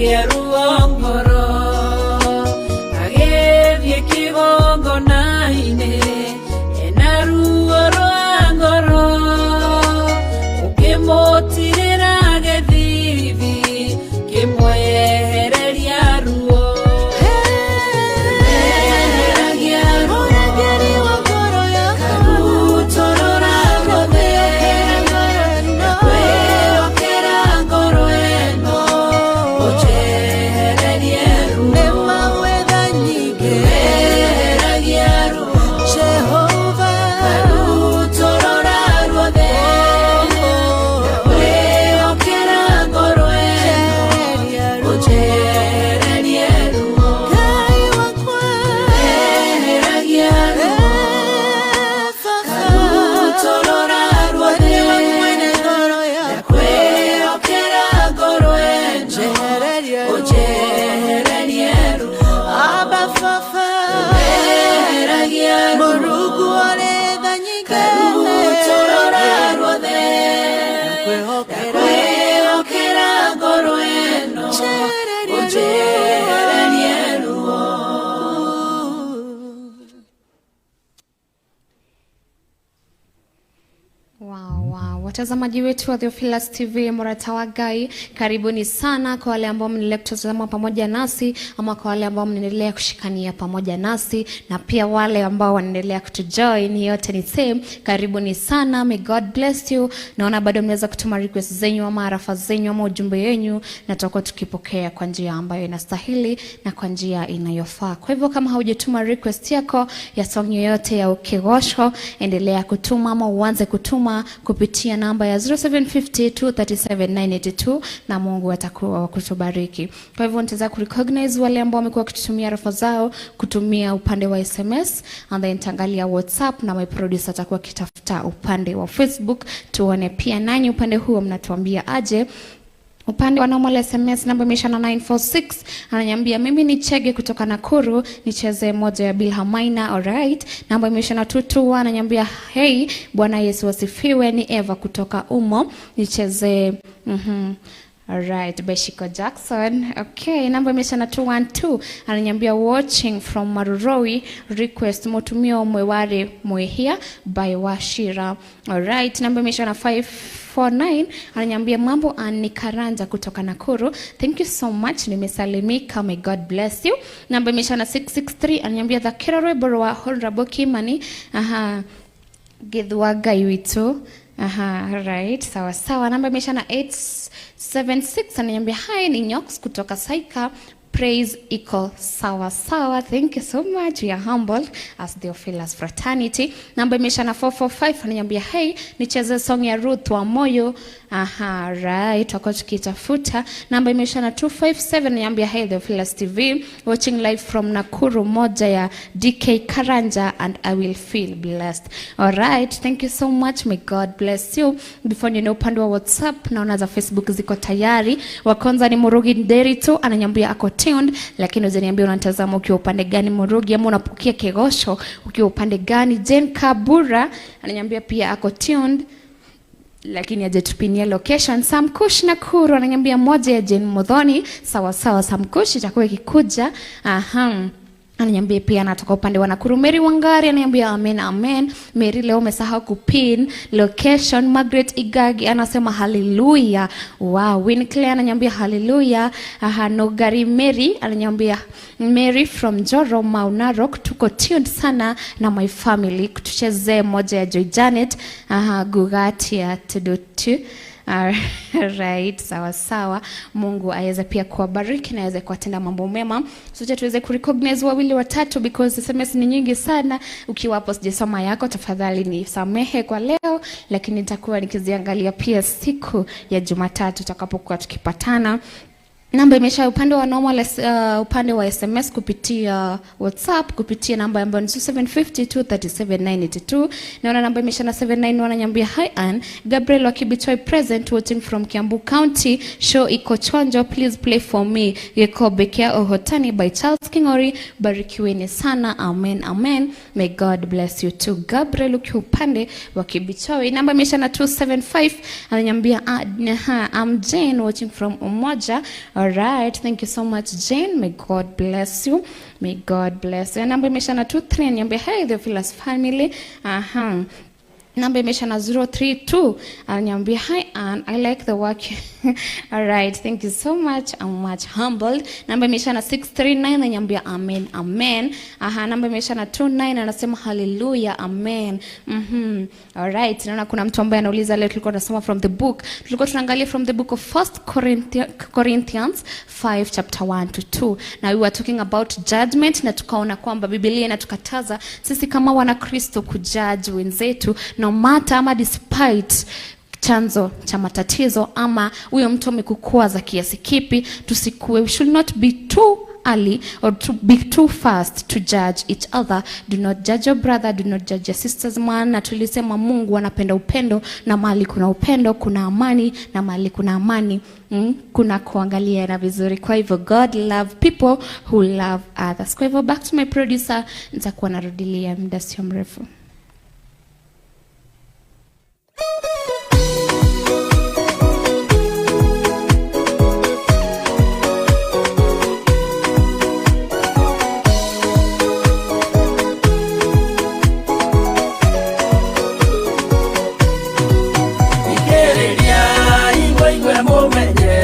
Akĩgĩa ruo ngoro agĩthiĩ kĩgongona-inĩ ena ruo rwa ngoro ũkĩmũtirĩra gĩthithi kĩmwehereria ruo. Eheragia ruo. Mũrangĩri wa ngoro yakwa. Karutorora ruothe. Kwĩhokera ngoro ĩno ũnjehererie ruo. Nĩ mawetha nyingĩ. Eheragia ruo. Jehova. Karutorora ruothe. Kwĩhokera ngoro ĩno Njehereria ruo. ũnjehererie ruo. Ngai wakwa. Eheragia ruo. Baba. Karutorora ruothe. Nĩwe mwene ngoro yakwa. Kwĩhokera ngoro ĩno Njehereria ruo. ũnjehererie ruo. Abba Baba. Eheragia ruo. Mũrungu ũrĩ tha nyingĩ. Karutorora ruothe. Kwĩhokera. Kwĩhokera ngoro ĩno Njehereria ruo. ũnjehererie ruo. Wow. Watazamaji wetu wa Theophilus TV Murata wa Ngai, karibuni sana kwa wale ambao mnaendelea kutazama pamoja nasi ama kwa wale ambao mnaendelea kushikania pamoja nasi na pia wale ambao wanaendelea kutujoin, yote ni same. Karibuni sana, may God bless you. Naona bado mnaweza kutuma request zenyu ama arafa zenyu ama ujumbe yenyu, na tutakuwa tukipokea kwa njia ambayo inastahili na kwa njia inayofaa. Kwa hivyo kama haujatuma request yako ya song yoyote ya ukigosho, endelea kutuma ama uanze kutuma kupitia namba ya 0750237982 na Mungu atakuwa wa kutubariki. Kwa hivyo nitaweza kurecognize wale ambao wamekuwa wakitutumia rafa zao kutumia upande wa SMS and then nitaangalia WhatsApp na my producer atakuwa akitafuta upande wa Facebook, tuone pia nanyi upande huo mnatuambia aje. Upande wa normal SMS namba imeisha na 946 ananiambia mimi ni Chege kutoka Nakuru, nicheze moja ya Bilha Maina. Alright. Namba imeisha na 221 ananiambia hey, Bwana Yesu asifiwe, ni Eva kutoka Umo, nicheze Alright, Beshiko Jackson. Okay, namba imeisha na 212 ananiambia watching from Maruroi, request mutumio mweware mwehia by Washira. Alright, namba imeisha na 549 ananiambia mambo ni Karanja kutoka Nakuru. Thank you so much, nimesalimika, may God bless you. Namba imeisha na 663 ananiambia Dhakira Rwimbo rwa Honorable Kimani. Aha. Githwa Ngai witũ. Aha, right, sawa sawa. Namba imeisha na 876 ananiambia hi, ni Nyox kutoka Saika. Praise iko sawa sawa. Thank you so much. We are humbled as Theophilus fraternity. Namba imeisha na 445 ananiambia hey, nicheze song ya Ruth wa Moyo. Aha, right, wako tukitafuta. Namba imeisha na 257 ananiambia hey, Theophilus TV watching live from Nakuru, moja ya DK Karanja and I will feel blessed. All right, thank you so much. May God bless you. Before niende upande wa WhatsApp, naona za Facebook ziko tayari. Wa kwanza ni Murugi Nderi tu ananiambia ako tuned, lakini hujaniambia unatazama ukiwa upande gani Murugi, ama unapokea kegosho ukiwa upande gani. Jane Kabura ananiambia pia ako tuned lakini hajatupinia location. Samkush Nakuru ananiambia moja ya Jane Muthoni. Sawa sawa, Samkush itakuwa ikikuja. Aha. Ananiambia pia anatoka upande wa Nakuru. Mary Wangari ananiambia amen amen. Mary, leo umesahau kupin location. Margaret Igagi anasema haleluya. Wow. Winclair ananiambia haleluya. Aha, Nogari Mary ananiambia Mary from Njoro Mau Narok, tuko tuned sana na my family. Tuchezee moja ya Joy Janet. Aha, Gugatia tudutu. Right, sawa sawa. Mungu aweze pia kuwabariki na aweze kuwatenda mambo mema. Sote tuweze kurecognize wawili watatu because SMS ni nyingi sana. Ukiwa hapo sijasoma yako, tafadhali nisamehe kwa leo, lakini nitakuwa nikiziangalia pia siku ya Jumatatu tutakapokuwa tukipatana. Namba imesha upande wa normal, upande wa SMS kupitia WhatsApp kupitia namba ambayo ni 0750237982. Naona namba imesha na 79 wananiambia hi Ann Gabriel wa Kibichoi present watching from Kiambu County, show iko chonjo, please play for me Gĩkombe kĩa Ũhotani by Charles King'ori. Barikiweni sana, amen amen, may God bless you too. Gabriel ukiwa upande wa Kibichoi. Namba imesha na 275 ananiambia I'm Jane watching from Umoja. Alright, thank you so much Jane, may God bless you, may God bless you. Namba imeisha na 23 ananiambia hey Theophilus family. Aha. Namba imeisha na 032 ananiambia hi Ann, I like the work. Alright, thank you so much, I'm much humbled. Namba imeisha na 639 ananiambia amen, amen. Aha, namba imeisha na 29 anasema hallelujah, amen. Alright, naona kuna mtu ambaye anauliza leo tulikuwa tunasoma from the book, tulikuwa tunaangalia from the book of First Corinthians 5 chapter 1 to 2, na we were talking about judgment, na tukaona kwamba Biblia inatukataza sisi kama Wanakristo kujudge wenzetu no matter ama despite chanzo cha matatizo ama huyo mtu amekukwaza kiasi kipi. Tusikue, we should not be too early or to be too fast to judge each other. Do not judge your brother, do not judge your sister's man. Na tulisema Mungu anapenda upendo, na mahali kuna upendo kuna amani, na mahali kuna amani kuna kuangaliana vizuri. Kwa hivyo God love people who love others. Kwa hivyo back to my producer, nitakuwa narudilia muda sio mrefu. Ikĩrĩria igwe igwe mũmenye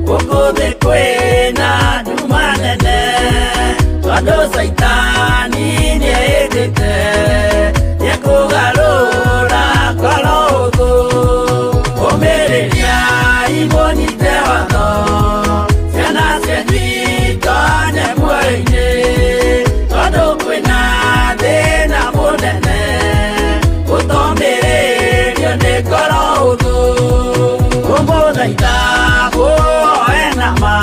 gũkũ thĩ kwĩna nduma nene, tondũ Caitani nĩehĩtĩte nĩekũgarũra ngoro hũthũ. Ũmĩrĩria imũnyite watho, ciana cianyu itonye muoyo-inĩ, tondũ kwĩna thĩna mũnene ũtomĩrĩrio nĩ ngoro hũthũ. Kũmũthaitha mũhoe na ma,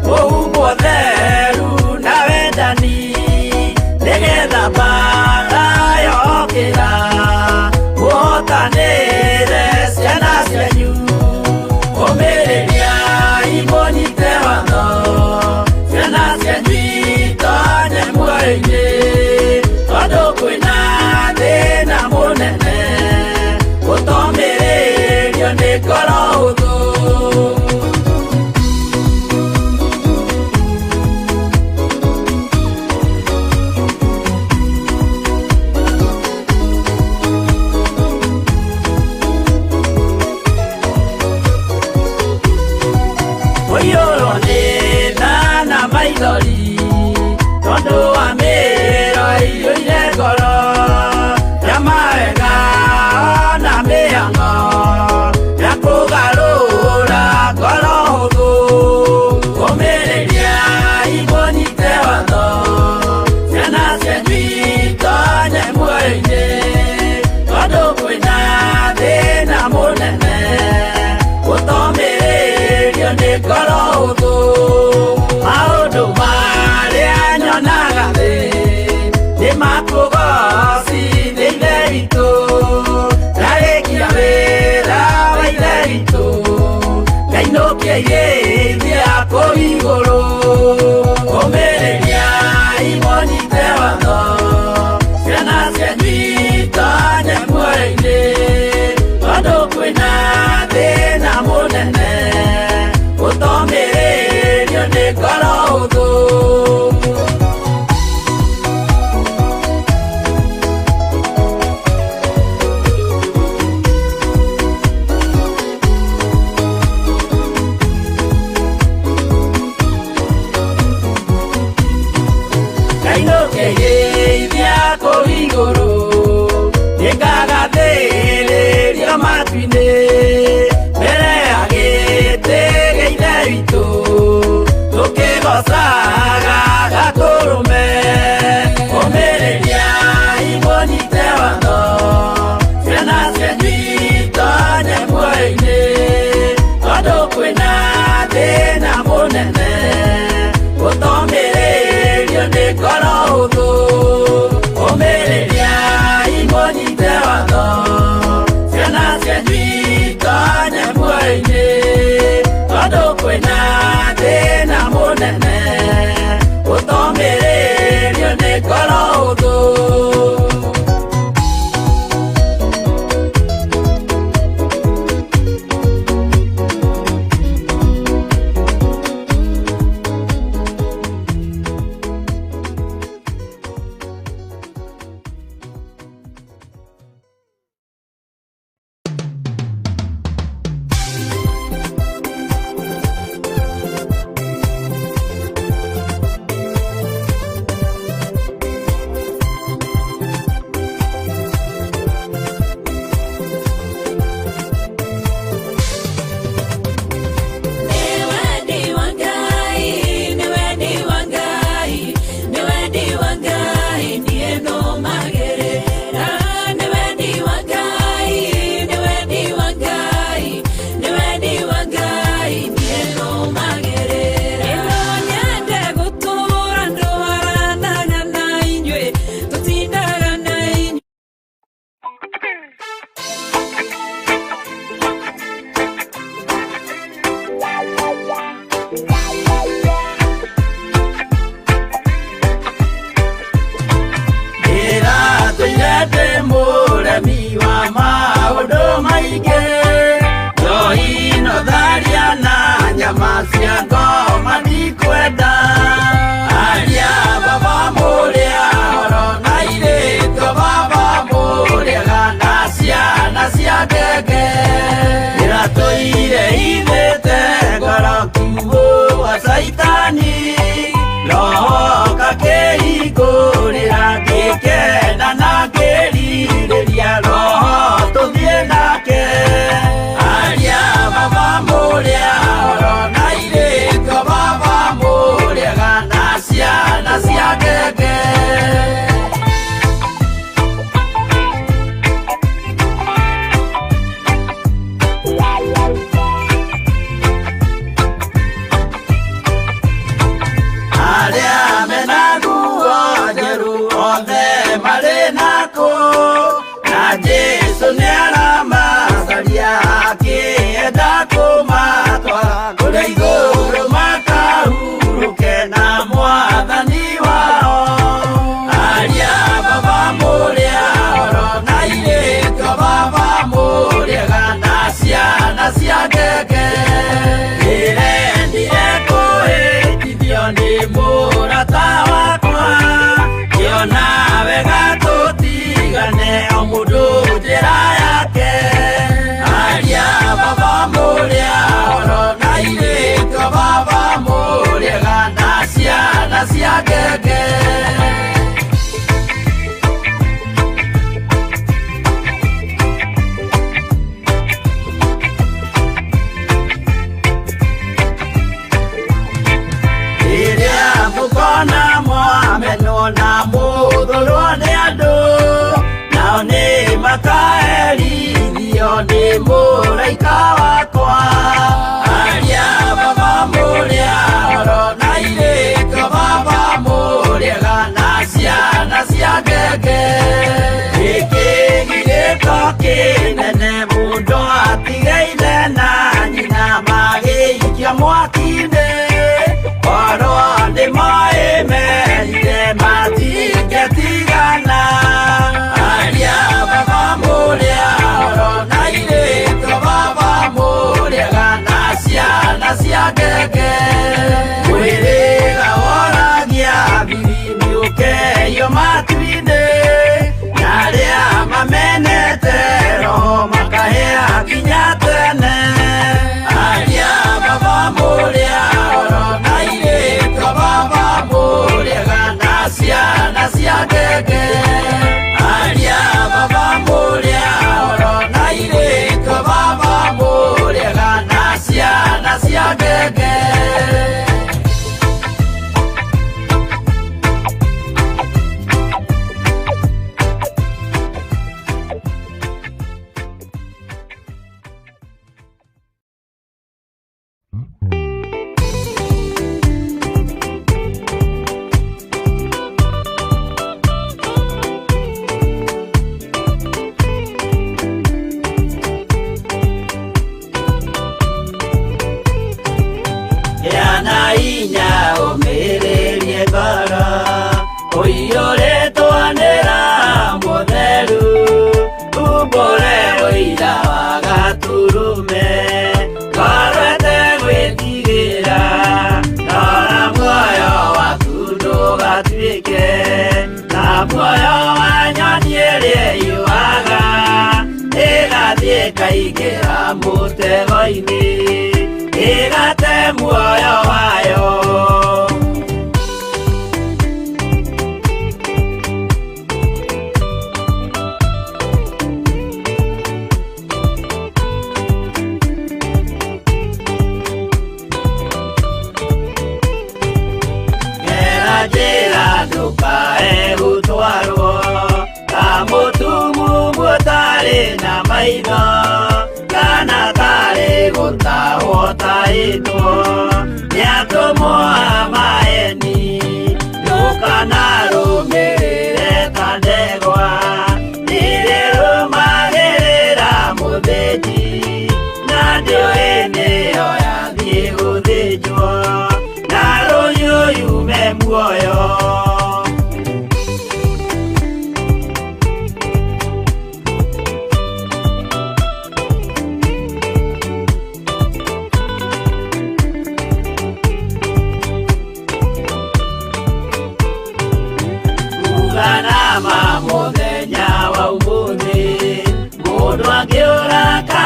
mũhumbwo theru na wendani, nĩgetha mbaara yokĩra mũhotanĩre ciana cianyu. Ũmĩrĩria imũnyite watho, ciana cianyu itonye muoyo-inĩ, tondũ kwĩna thĩna mũnene ũtomĩrĩrio nĩ ngoro hũthũ. Mũiyũrwo nĩ tha na maithori, tondũ wa mĩĩro ĩiyũire ngoro, ya mawega na mĩhang'o ya kũgarũra ngoro hũthũ. Ũmĩrĩria imũnyite watho, ciana cianyu itonye muoyo-inĩ, tondũ kwĩna thĩna mũnene ũtomĩrĩrio nĩ ngoro hũthũ. Maũndũ marĩa nyonaga thĩ nĩ makũgocithia Ithe witũ, ndarĩkia wĩra wa Ithe witũ, ngainũkia irĩithia kũu igũrũ. Ũmĩrĩria imũnyite watho, ciana cianyu itonye muoyo-inĩ, tondũ kwĩna thĩna mũnene ũtomĩrĩrio nĩ ngoro hũthũ. Ngainũkia irĩithia kũu igũrũ, nĩngagathĩrĩrio matu-inĩ, mbere ya gĩtĩ gĩa Ithe witũ, tũkĩgoocaga Gatũrũme. Ũmĩrĩria imũnyite watho, ciana cianyu itonye muoyo-inĩ, tondũ kwĩna thĩna mũnene ũtomĩrĩrio nĩ ngoro hũthũ. Ũmĩrĩria imũnyite watho, ciana cianyu itonye muoyo-inĩ, tondũ kwĩna thĩna mũnene ũtomĩrĩrio nĩ ngoro hũthũ. ngenge Ĩratũire ithĩte ngoro kiugũ wa Caitani Roho kakĩhingũrĩra ngĩkena na ngĩrirĩria Roho tũthiĩ nake Aria baba mũrĩa oro na irĩko baba mũrĩega na ciana cia ngenge Arĩa mena nguo njerũ othe marĩ nako na Jesũ nĩaramacaria akĩenda kũmatwara kũrĩa igũrũ makahurũke na mwathani wao Aria baba mũrĩa oro na irĩko baba mũrĩega na ciana cia ngenge Ndĩrendire kũhĩtithio nĩ mũrata wakwa Ngĩona wega tũtigane o mũndũ njĩra yake Aria baba mũrĩa oro na irĩko baba mũrĩega na ciana cia ngenge Rĩrĩa mũkona mwamenwo na mũthũrwo nĩ andũ nao nĩ makaherithio nĩ mũraika wakwa Aria baba mũrĩa oro na irĩko baba mũrĩega na ciana cia ngenge Gĩkĩ gĩko kĩnene mũndũ atigaire na nyina magĩikia mwaki-inĩ Korwo nĩ moĩ merire matingĩtigana Aria baba mũrĩa oro na irĩko baba mũrĩega na ciana cia ngenge Mwĩrĩga woragia biri nĩũkeio matu-inĩ na arĩa mamenete roho makahĩa nginya tene Aria baba mũrĩa oro na irĩko baba mũrĩega na ciana cia ngenge Aria baba mũrĩa oro na irĩko baba mũrĩega na ciana cia ngenge Gĩa na hinya ũmĩrĩrie ngoro ũiyũrĩtwo nĩ Roho Mũtheru umbũre ũira wa Gatũrũme ngoro ĩtegwĩtigĩra rora muoyo waku ndũgatuĩke ta muoyo wa nyoni ĩrĩa ĩũaga ĩgathiĩ ĩkaingĩra mũtego-inĩ ĩgate muoyo wayo Gera njĩra ndũkae gũtwarwo ta mũtumumu ũtarĩ na maitho kana tarĩ gũtahwo tahĩtwo nĩ atũmwo a maeni ndũkanarũmĩrĩre ta ndegwa nĩrĩrũmagĩrĩra mũthĩnji na ndĩũĩ nĩyo yathiĩ gũthĩnjwo na rũhiũ yume muoyo Uganama mũthenya wa ũmũthĩ mũndũ angĩũra ka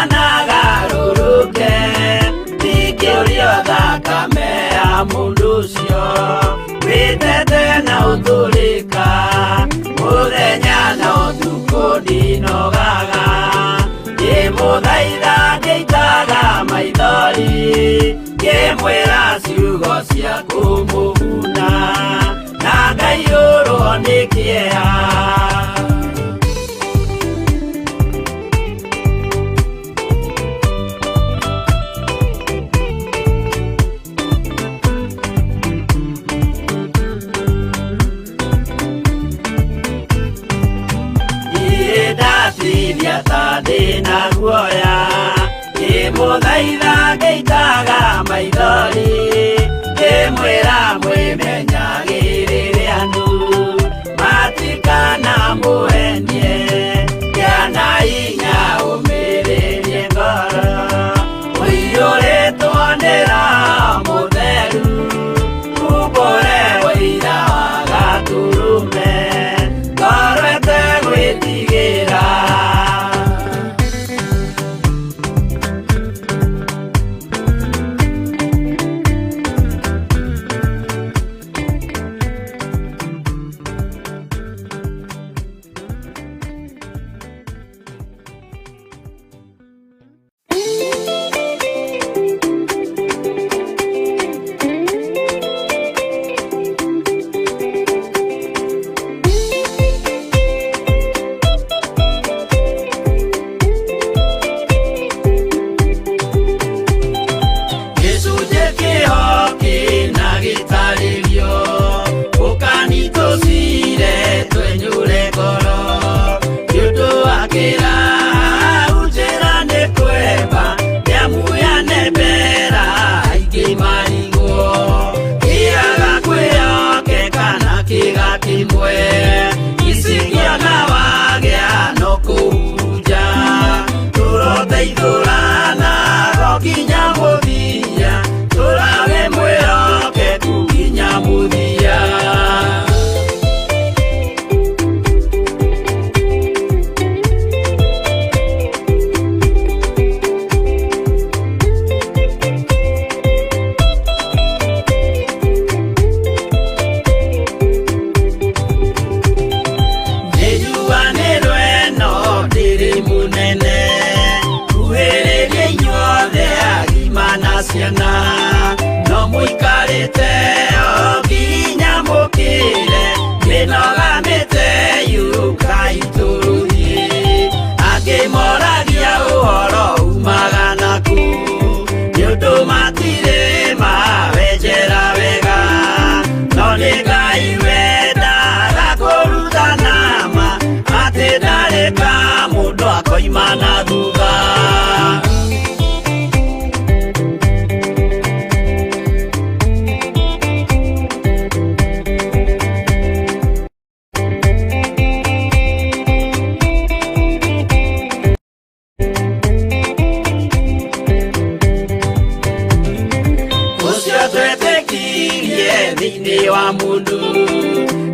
Ndamũthaitha ngĩitaga maithori ngĩmwĩra mwĩmenyagĩrĩre andũ matikana mũhenie kĩana inya ũmĩrĩrie ngoro ũiyũrĩtwo nĩ Roho Mũtheru umbũre ũira wa Gatũrũme ngoro ĩtegwĩtigĩra. Gĩcunjĩ kĩho kĩna gĩtarĩrio ũkani tũcire twenyũre ngoro nĩ ũndũ wa kĩrau njĩra nĩ kwemba nĩamu yanembera aingĩ marigwo kĩaga kwĩyokeka na kĩga kĩmwe icigĩona wagĩa no kũhurunja tũroteithũrana nginya mũthia tũrage mwĩhokeku nginya mũthia. Nĩnjuanĩrwo ĩno ndĩrĩ mũnene kuhĩrĩria inyuothe agima na ciana no mũikarĩte o nginya mũkĩre mĩnoga mĩte yũkai tũrũthiĩ angĩ moragia ũhoro umaga naku nĩ ũndũ matirĩ mawenjera wega no nĩ Ngai wendaga kũrutana ma atĩ ndarĩ ka mũndũ akoima na thutha. Ũcio twetĩkirie thĩinĩ wa mũndũ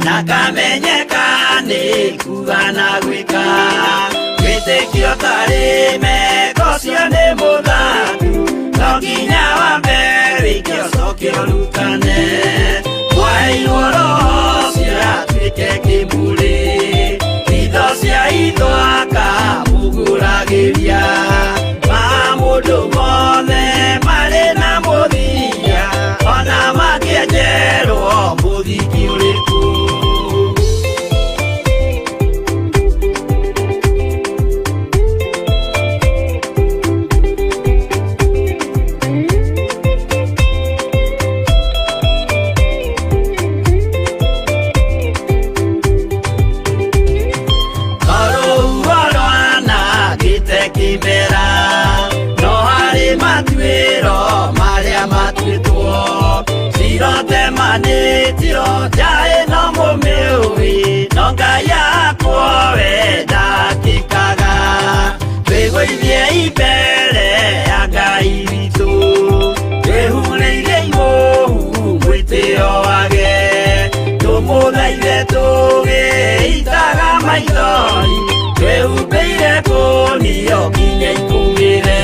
na kamenyeka nĩ kuga na gwĩka wĩtĩkio tarĩ meko ũcio nĩ mũthaku no nginya wambe wĩke ũcoke ũrutane mwaheirwo Roho ũcio atuĩke kĩmũrĩ itho cia itho akamũgũragĩria ma mũndũ mothe marĩ na mũthia ona makĩenjerwo mũthingi ũrĩkũ. Rũhuho rwanangĩte kĩmera no harĩ matuĩro marĩa matuĩtwo cirotemanĩtio njaĩ no mũmĩũĩ no Ngai yakwo we ndakĩkaga twĩgũithie imbere ya Ngai witũ twĩhurĩire imũhu mwĩtĩo wage tũmũthaithe tũgĩitaga maithori twĩhumbĩire kũnio nginya ikũmĩre.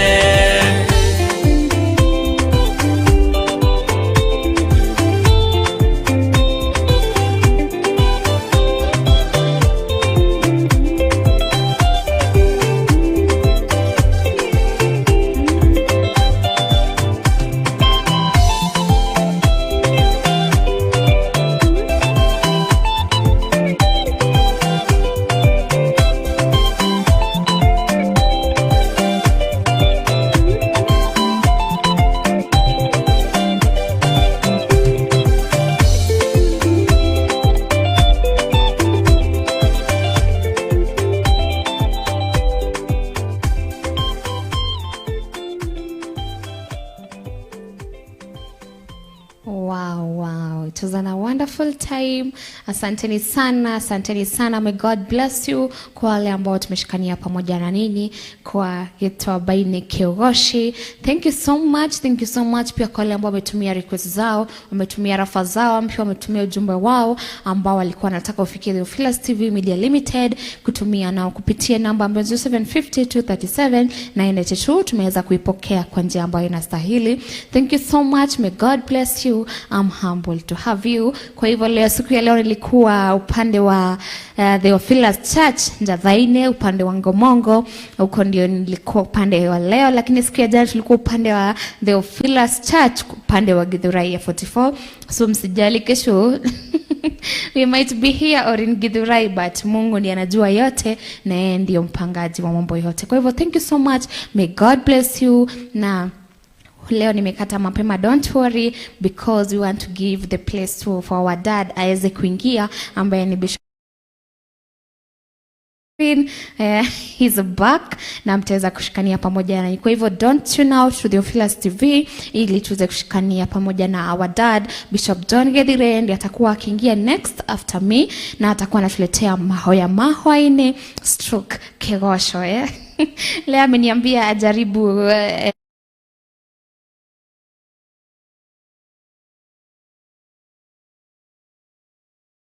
Wow, wow. It was a wonderful time. Asanteni sana, asanteni sana. May God bless you kwa wale ambao tumeshikania pamoja na ninyi kwa Gitwabaini Kiogoshi. Thank you so much, thank you so much. Pia kwa wale ambao wametumia request zao, wametumia rafa zao, pia wametumia ujumbe wao ambao walikuwa wanataka ufikie Theophilus TV Media Limited kutumia nao kupitia namba ambayo 0750 237 982 tumeweza kuipokea kwa njia ambayo inastahili. Thank you so much. May God bless you. I'm humbled to have you. Kwa hivyo leo, siku ya leo nilikuwa upande wa Theophilus Church Njathaine, upande wa Ngomongo, huko ndio nilikuwa upande wa leo, lakini siku ya jana tulikuwa upande wa Theophilus Church upande wa Githurai ya 44. So msijali, kesho we might be here or in Githurai, but Mungu ndiye anajua yote na yeye ndiyo mpangaji wa mambo yote. Kwa hivyo thank you so much. May God bless you. Na leo nimekata mapema, don't worry, because we want to give the place to for our dad aweze kuingia, ambaye ni Bishop he's back na mtaweza kushikania pamoja na. Kwa hivyo don't tune out to Theophilus TV ili tuweze kushikania pamoja na our dad Bishop John Gethire, ndiye atakuwa akiingia next after me na atakuwa anatuletea mahoya mahwaine stroke kegosho eh. Leo ameniambia ajaribu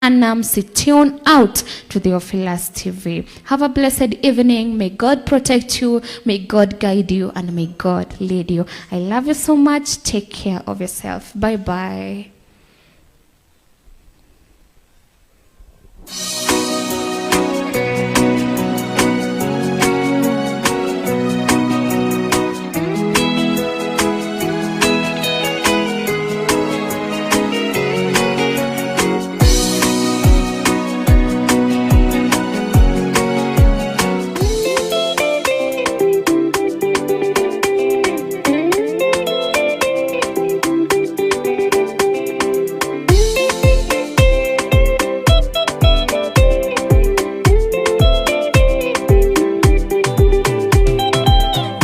Anamsi, tune out to Theophilus TV. Have a blessed evening. May God protect you. May God guide you. And may God lead you. I love you so much. Take care of yourself. Bye bye.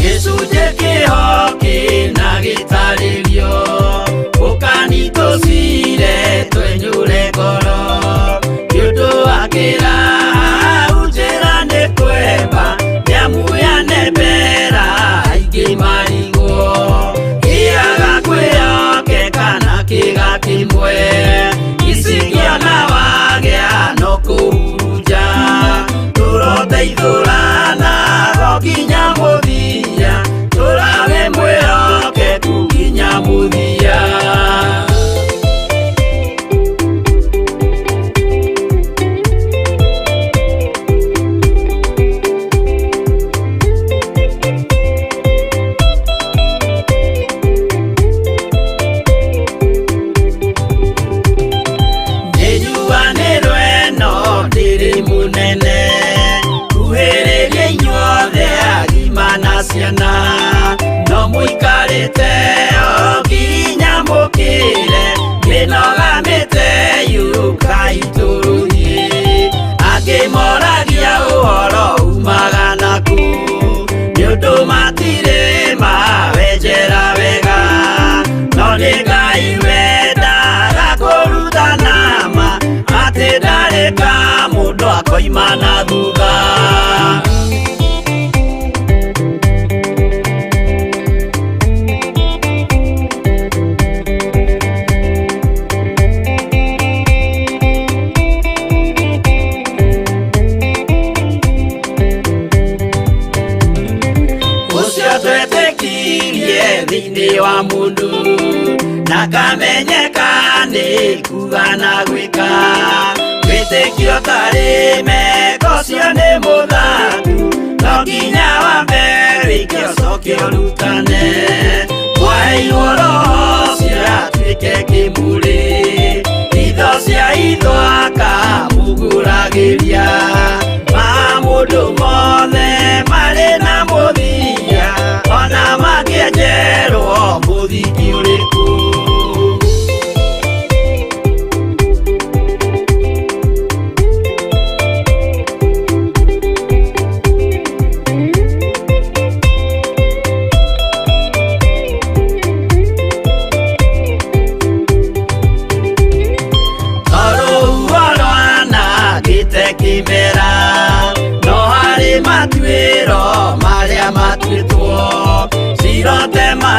Gĩcunjĩ kĩho kĩna gĩtarĩrio ũkani tũcire twenyũre ngoro nĩ ũndũ wa kĩra hau njĩra nĩ kwemba nĩamu yanembera aingĩ marigwo kĩaga kwĩyoke kana kĩga kĩmwe icingĩona wagĩa no kũhurunja tũroteithũrana go nginya mũthia tũrawe mwĩhokeku nginya mũthia. Nĩnjuanĩrwo ĩno ndĩrĩ mũnene kuhĩrĩria inyuothe agima na ciana no mũikarĩte o nginya mũkĩre mĩnoga mĩte yũkai tũrũthiĩ angĩ moragia ũhoro umaga naku nĩ ũndũ matirĩ mawenjera wega no nĩ Ngai wendaga kũrutana ma atĩ ndarĩ ka mũndũ akoima na thutha. Ũcio twetĩkirie thĩinĩ wa mũndũ na kamenyeka nĩ kuga na gwĩka wĩtĩkio tarĩ meko ũcio nĩ mũthaku no nginya wambe wĩke ũcoke ũrutane mwaheirwo roho ũcio atuĩke kĩmũrĩ itho cia itho akamũgũragĩria ma mũndũ mothe marĩ na mũthia ona mangĩenjerwo mũthingi ũrĩkũ.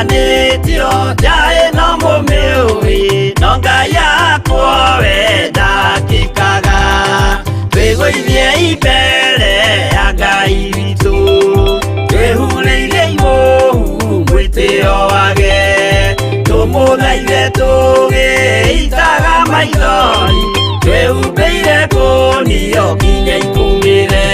Ĩtanĩtio nja ĩno mũmĩũĩ no Ngai yakwa we ndakĩkaga. Twĩgũithie mbere ya Ngai witũ twĩhurĩire igũhu mwĩtĩo wage tũmũthaithe tũgĩitaga maithori twĩhumbĩire kũnio nginya ikumĩre.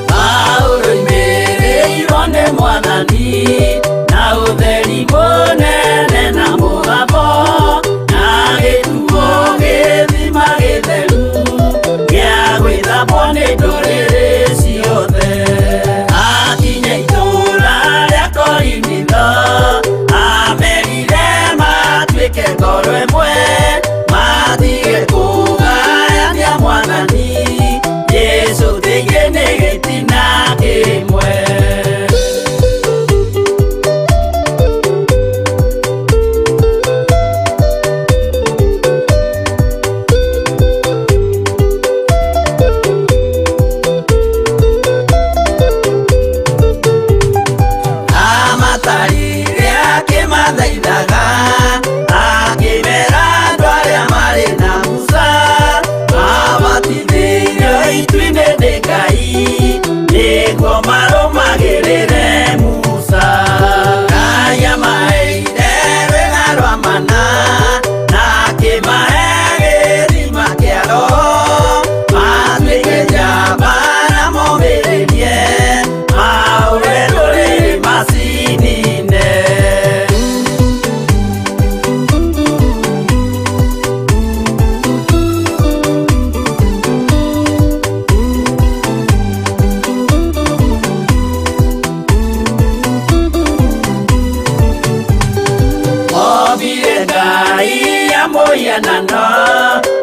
Paulo oimĩrĩirwo nĩ Mwathani na ũtheri mũnene na mũgambo na gĩtuo gĩthima gĩtheru gĩa gwĩthambwo nĩ ndũrĩrĩ ciothe. Akinya itũũra rĩa Korinitho amerire matuĩke ngoro ĩmwe matige kũgayania Mwathani Jesũ thĩinĩ nĩ gĩtina kĩmwe. Amatarire akĩmathaithaga akĩmera andũ arĩa marĩ na Musa mabatithĩirio itu-inĩ nĩ Ngai nĩguo marũmagĩrĩre Musa. Ngai amaheire rwĩga rwa mana na akĩmahe gĩthima kĩa Roho matuĩke njamba na momĩrĩrie mahũre ndũrĩrĩ macinine. Mobire Ngai ya mũhianano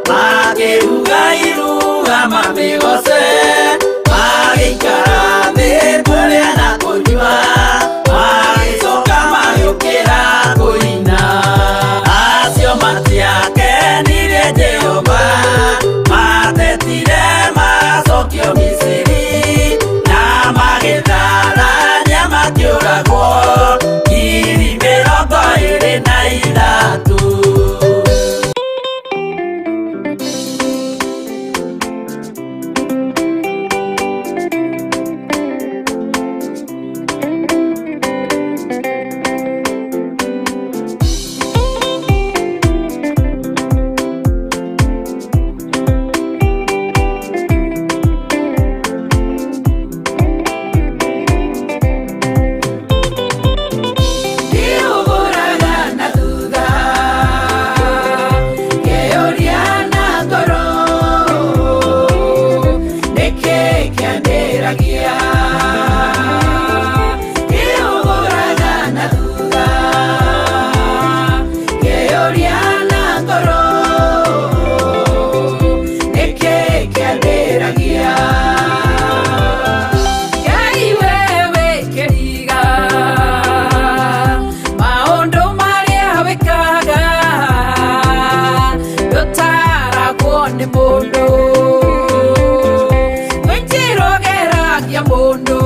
makĩruga iruga mamĩgoce magĩikara thĩ kũrĩa na kũnyua magĩcoka magĩũkĩra kũina. Acio matiakenirie Jehova matetire macokio Misiri na magĩtharania makĩũragwo 23,000. Ndĩhũgũraga na thutha ngeyũria na ngoro nĩkĩ kĩandĩragia. Ndĩhũgũraga na thutha ngeyũria na ngoro nĩkĩ kĩandĩragia. Ngai wewe kĩriga maũndũ marĩa wĩkaga ndũtaragwo nĩ mũndũ kwĩ njĩra ũgeragia mũndũ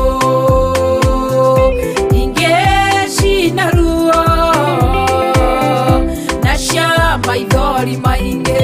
ingĩ cina ruo na cia maithori maingĩ.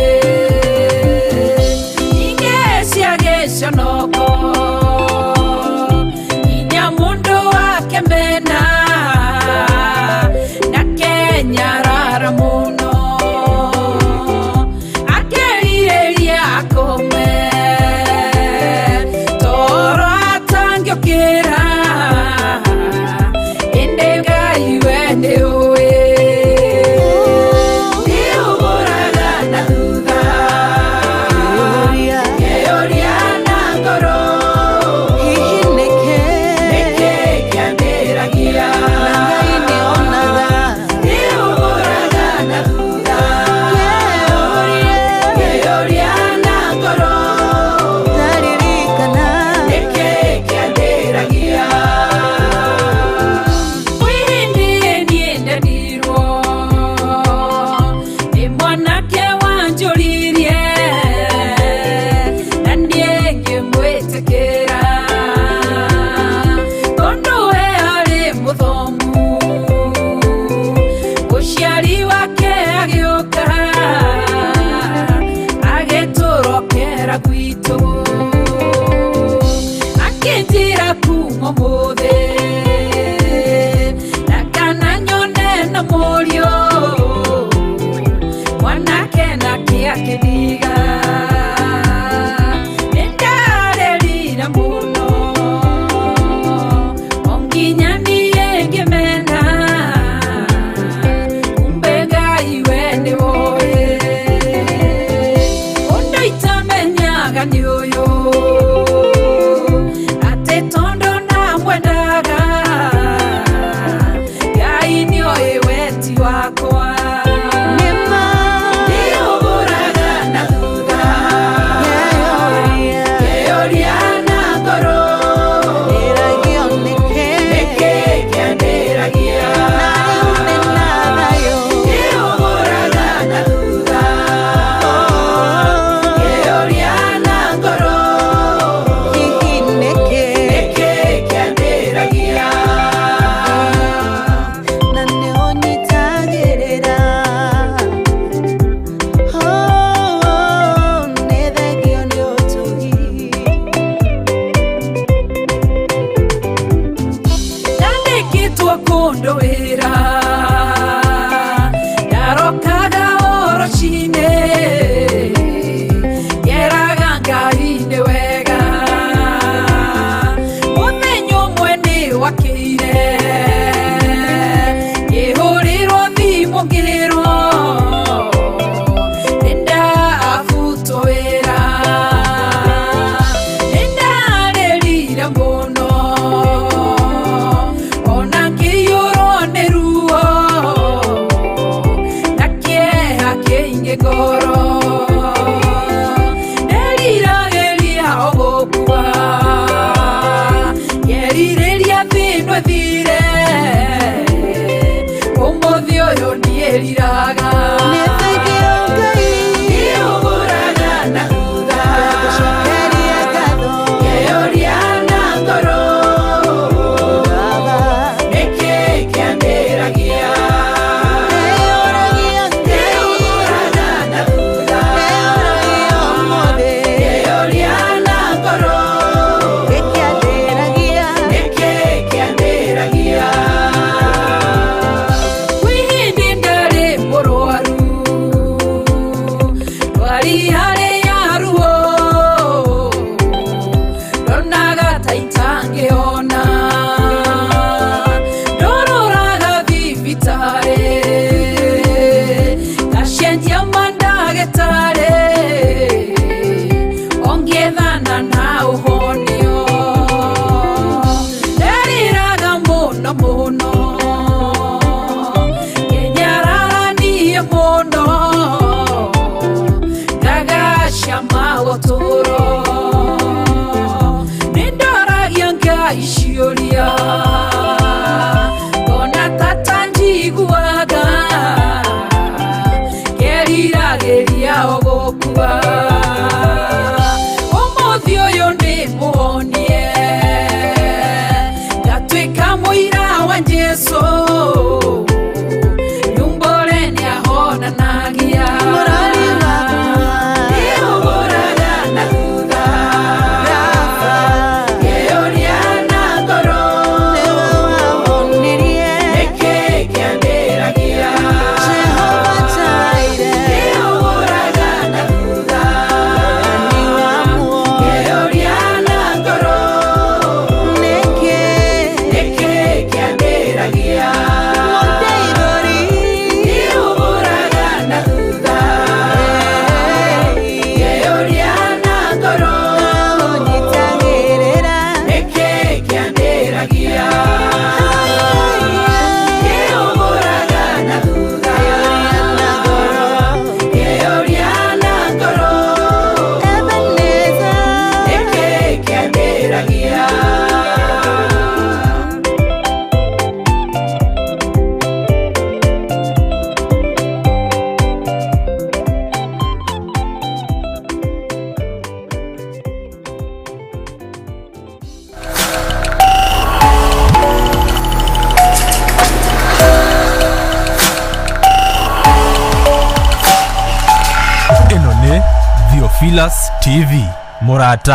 Theophilus TV, mũrata.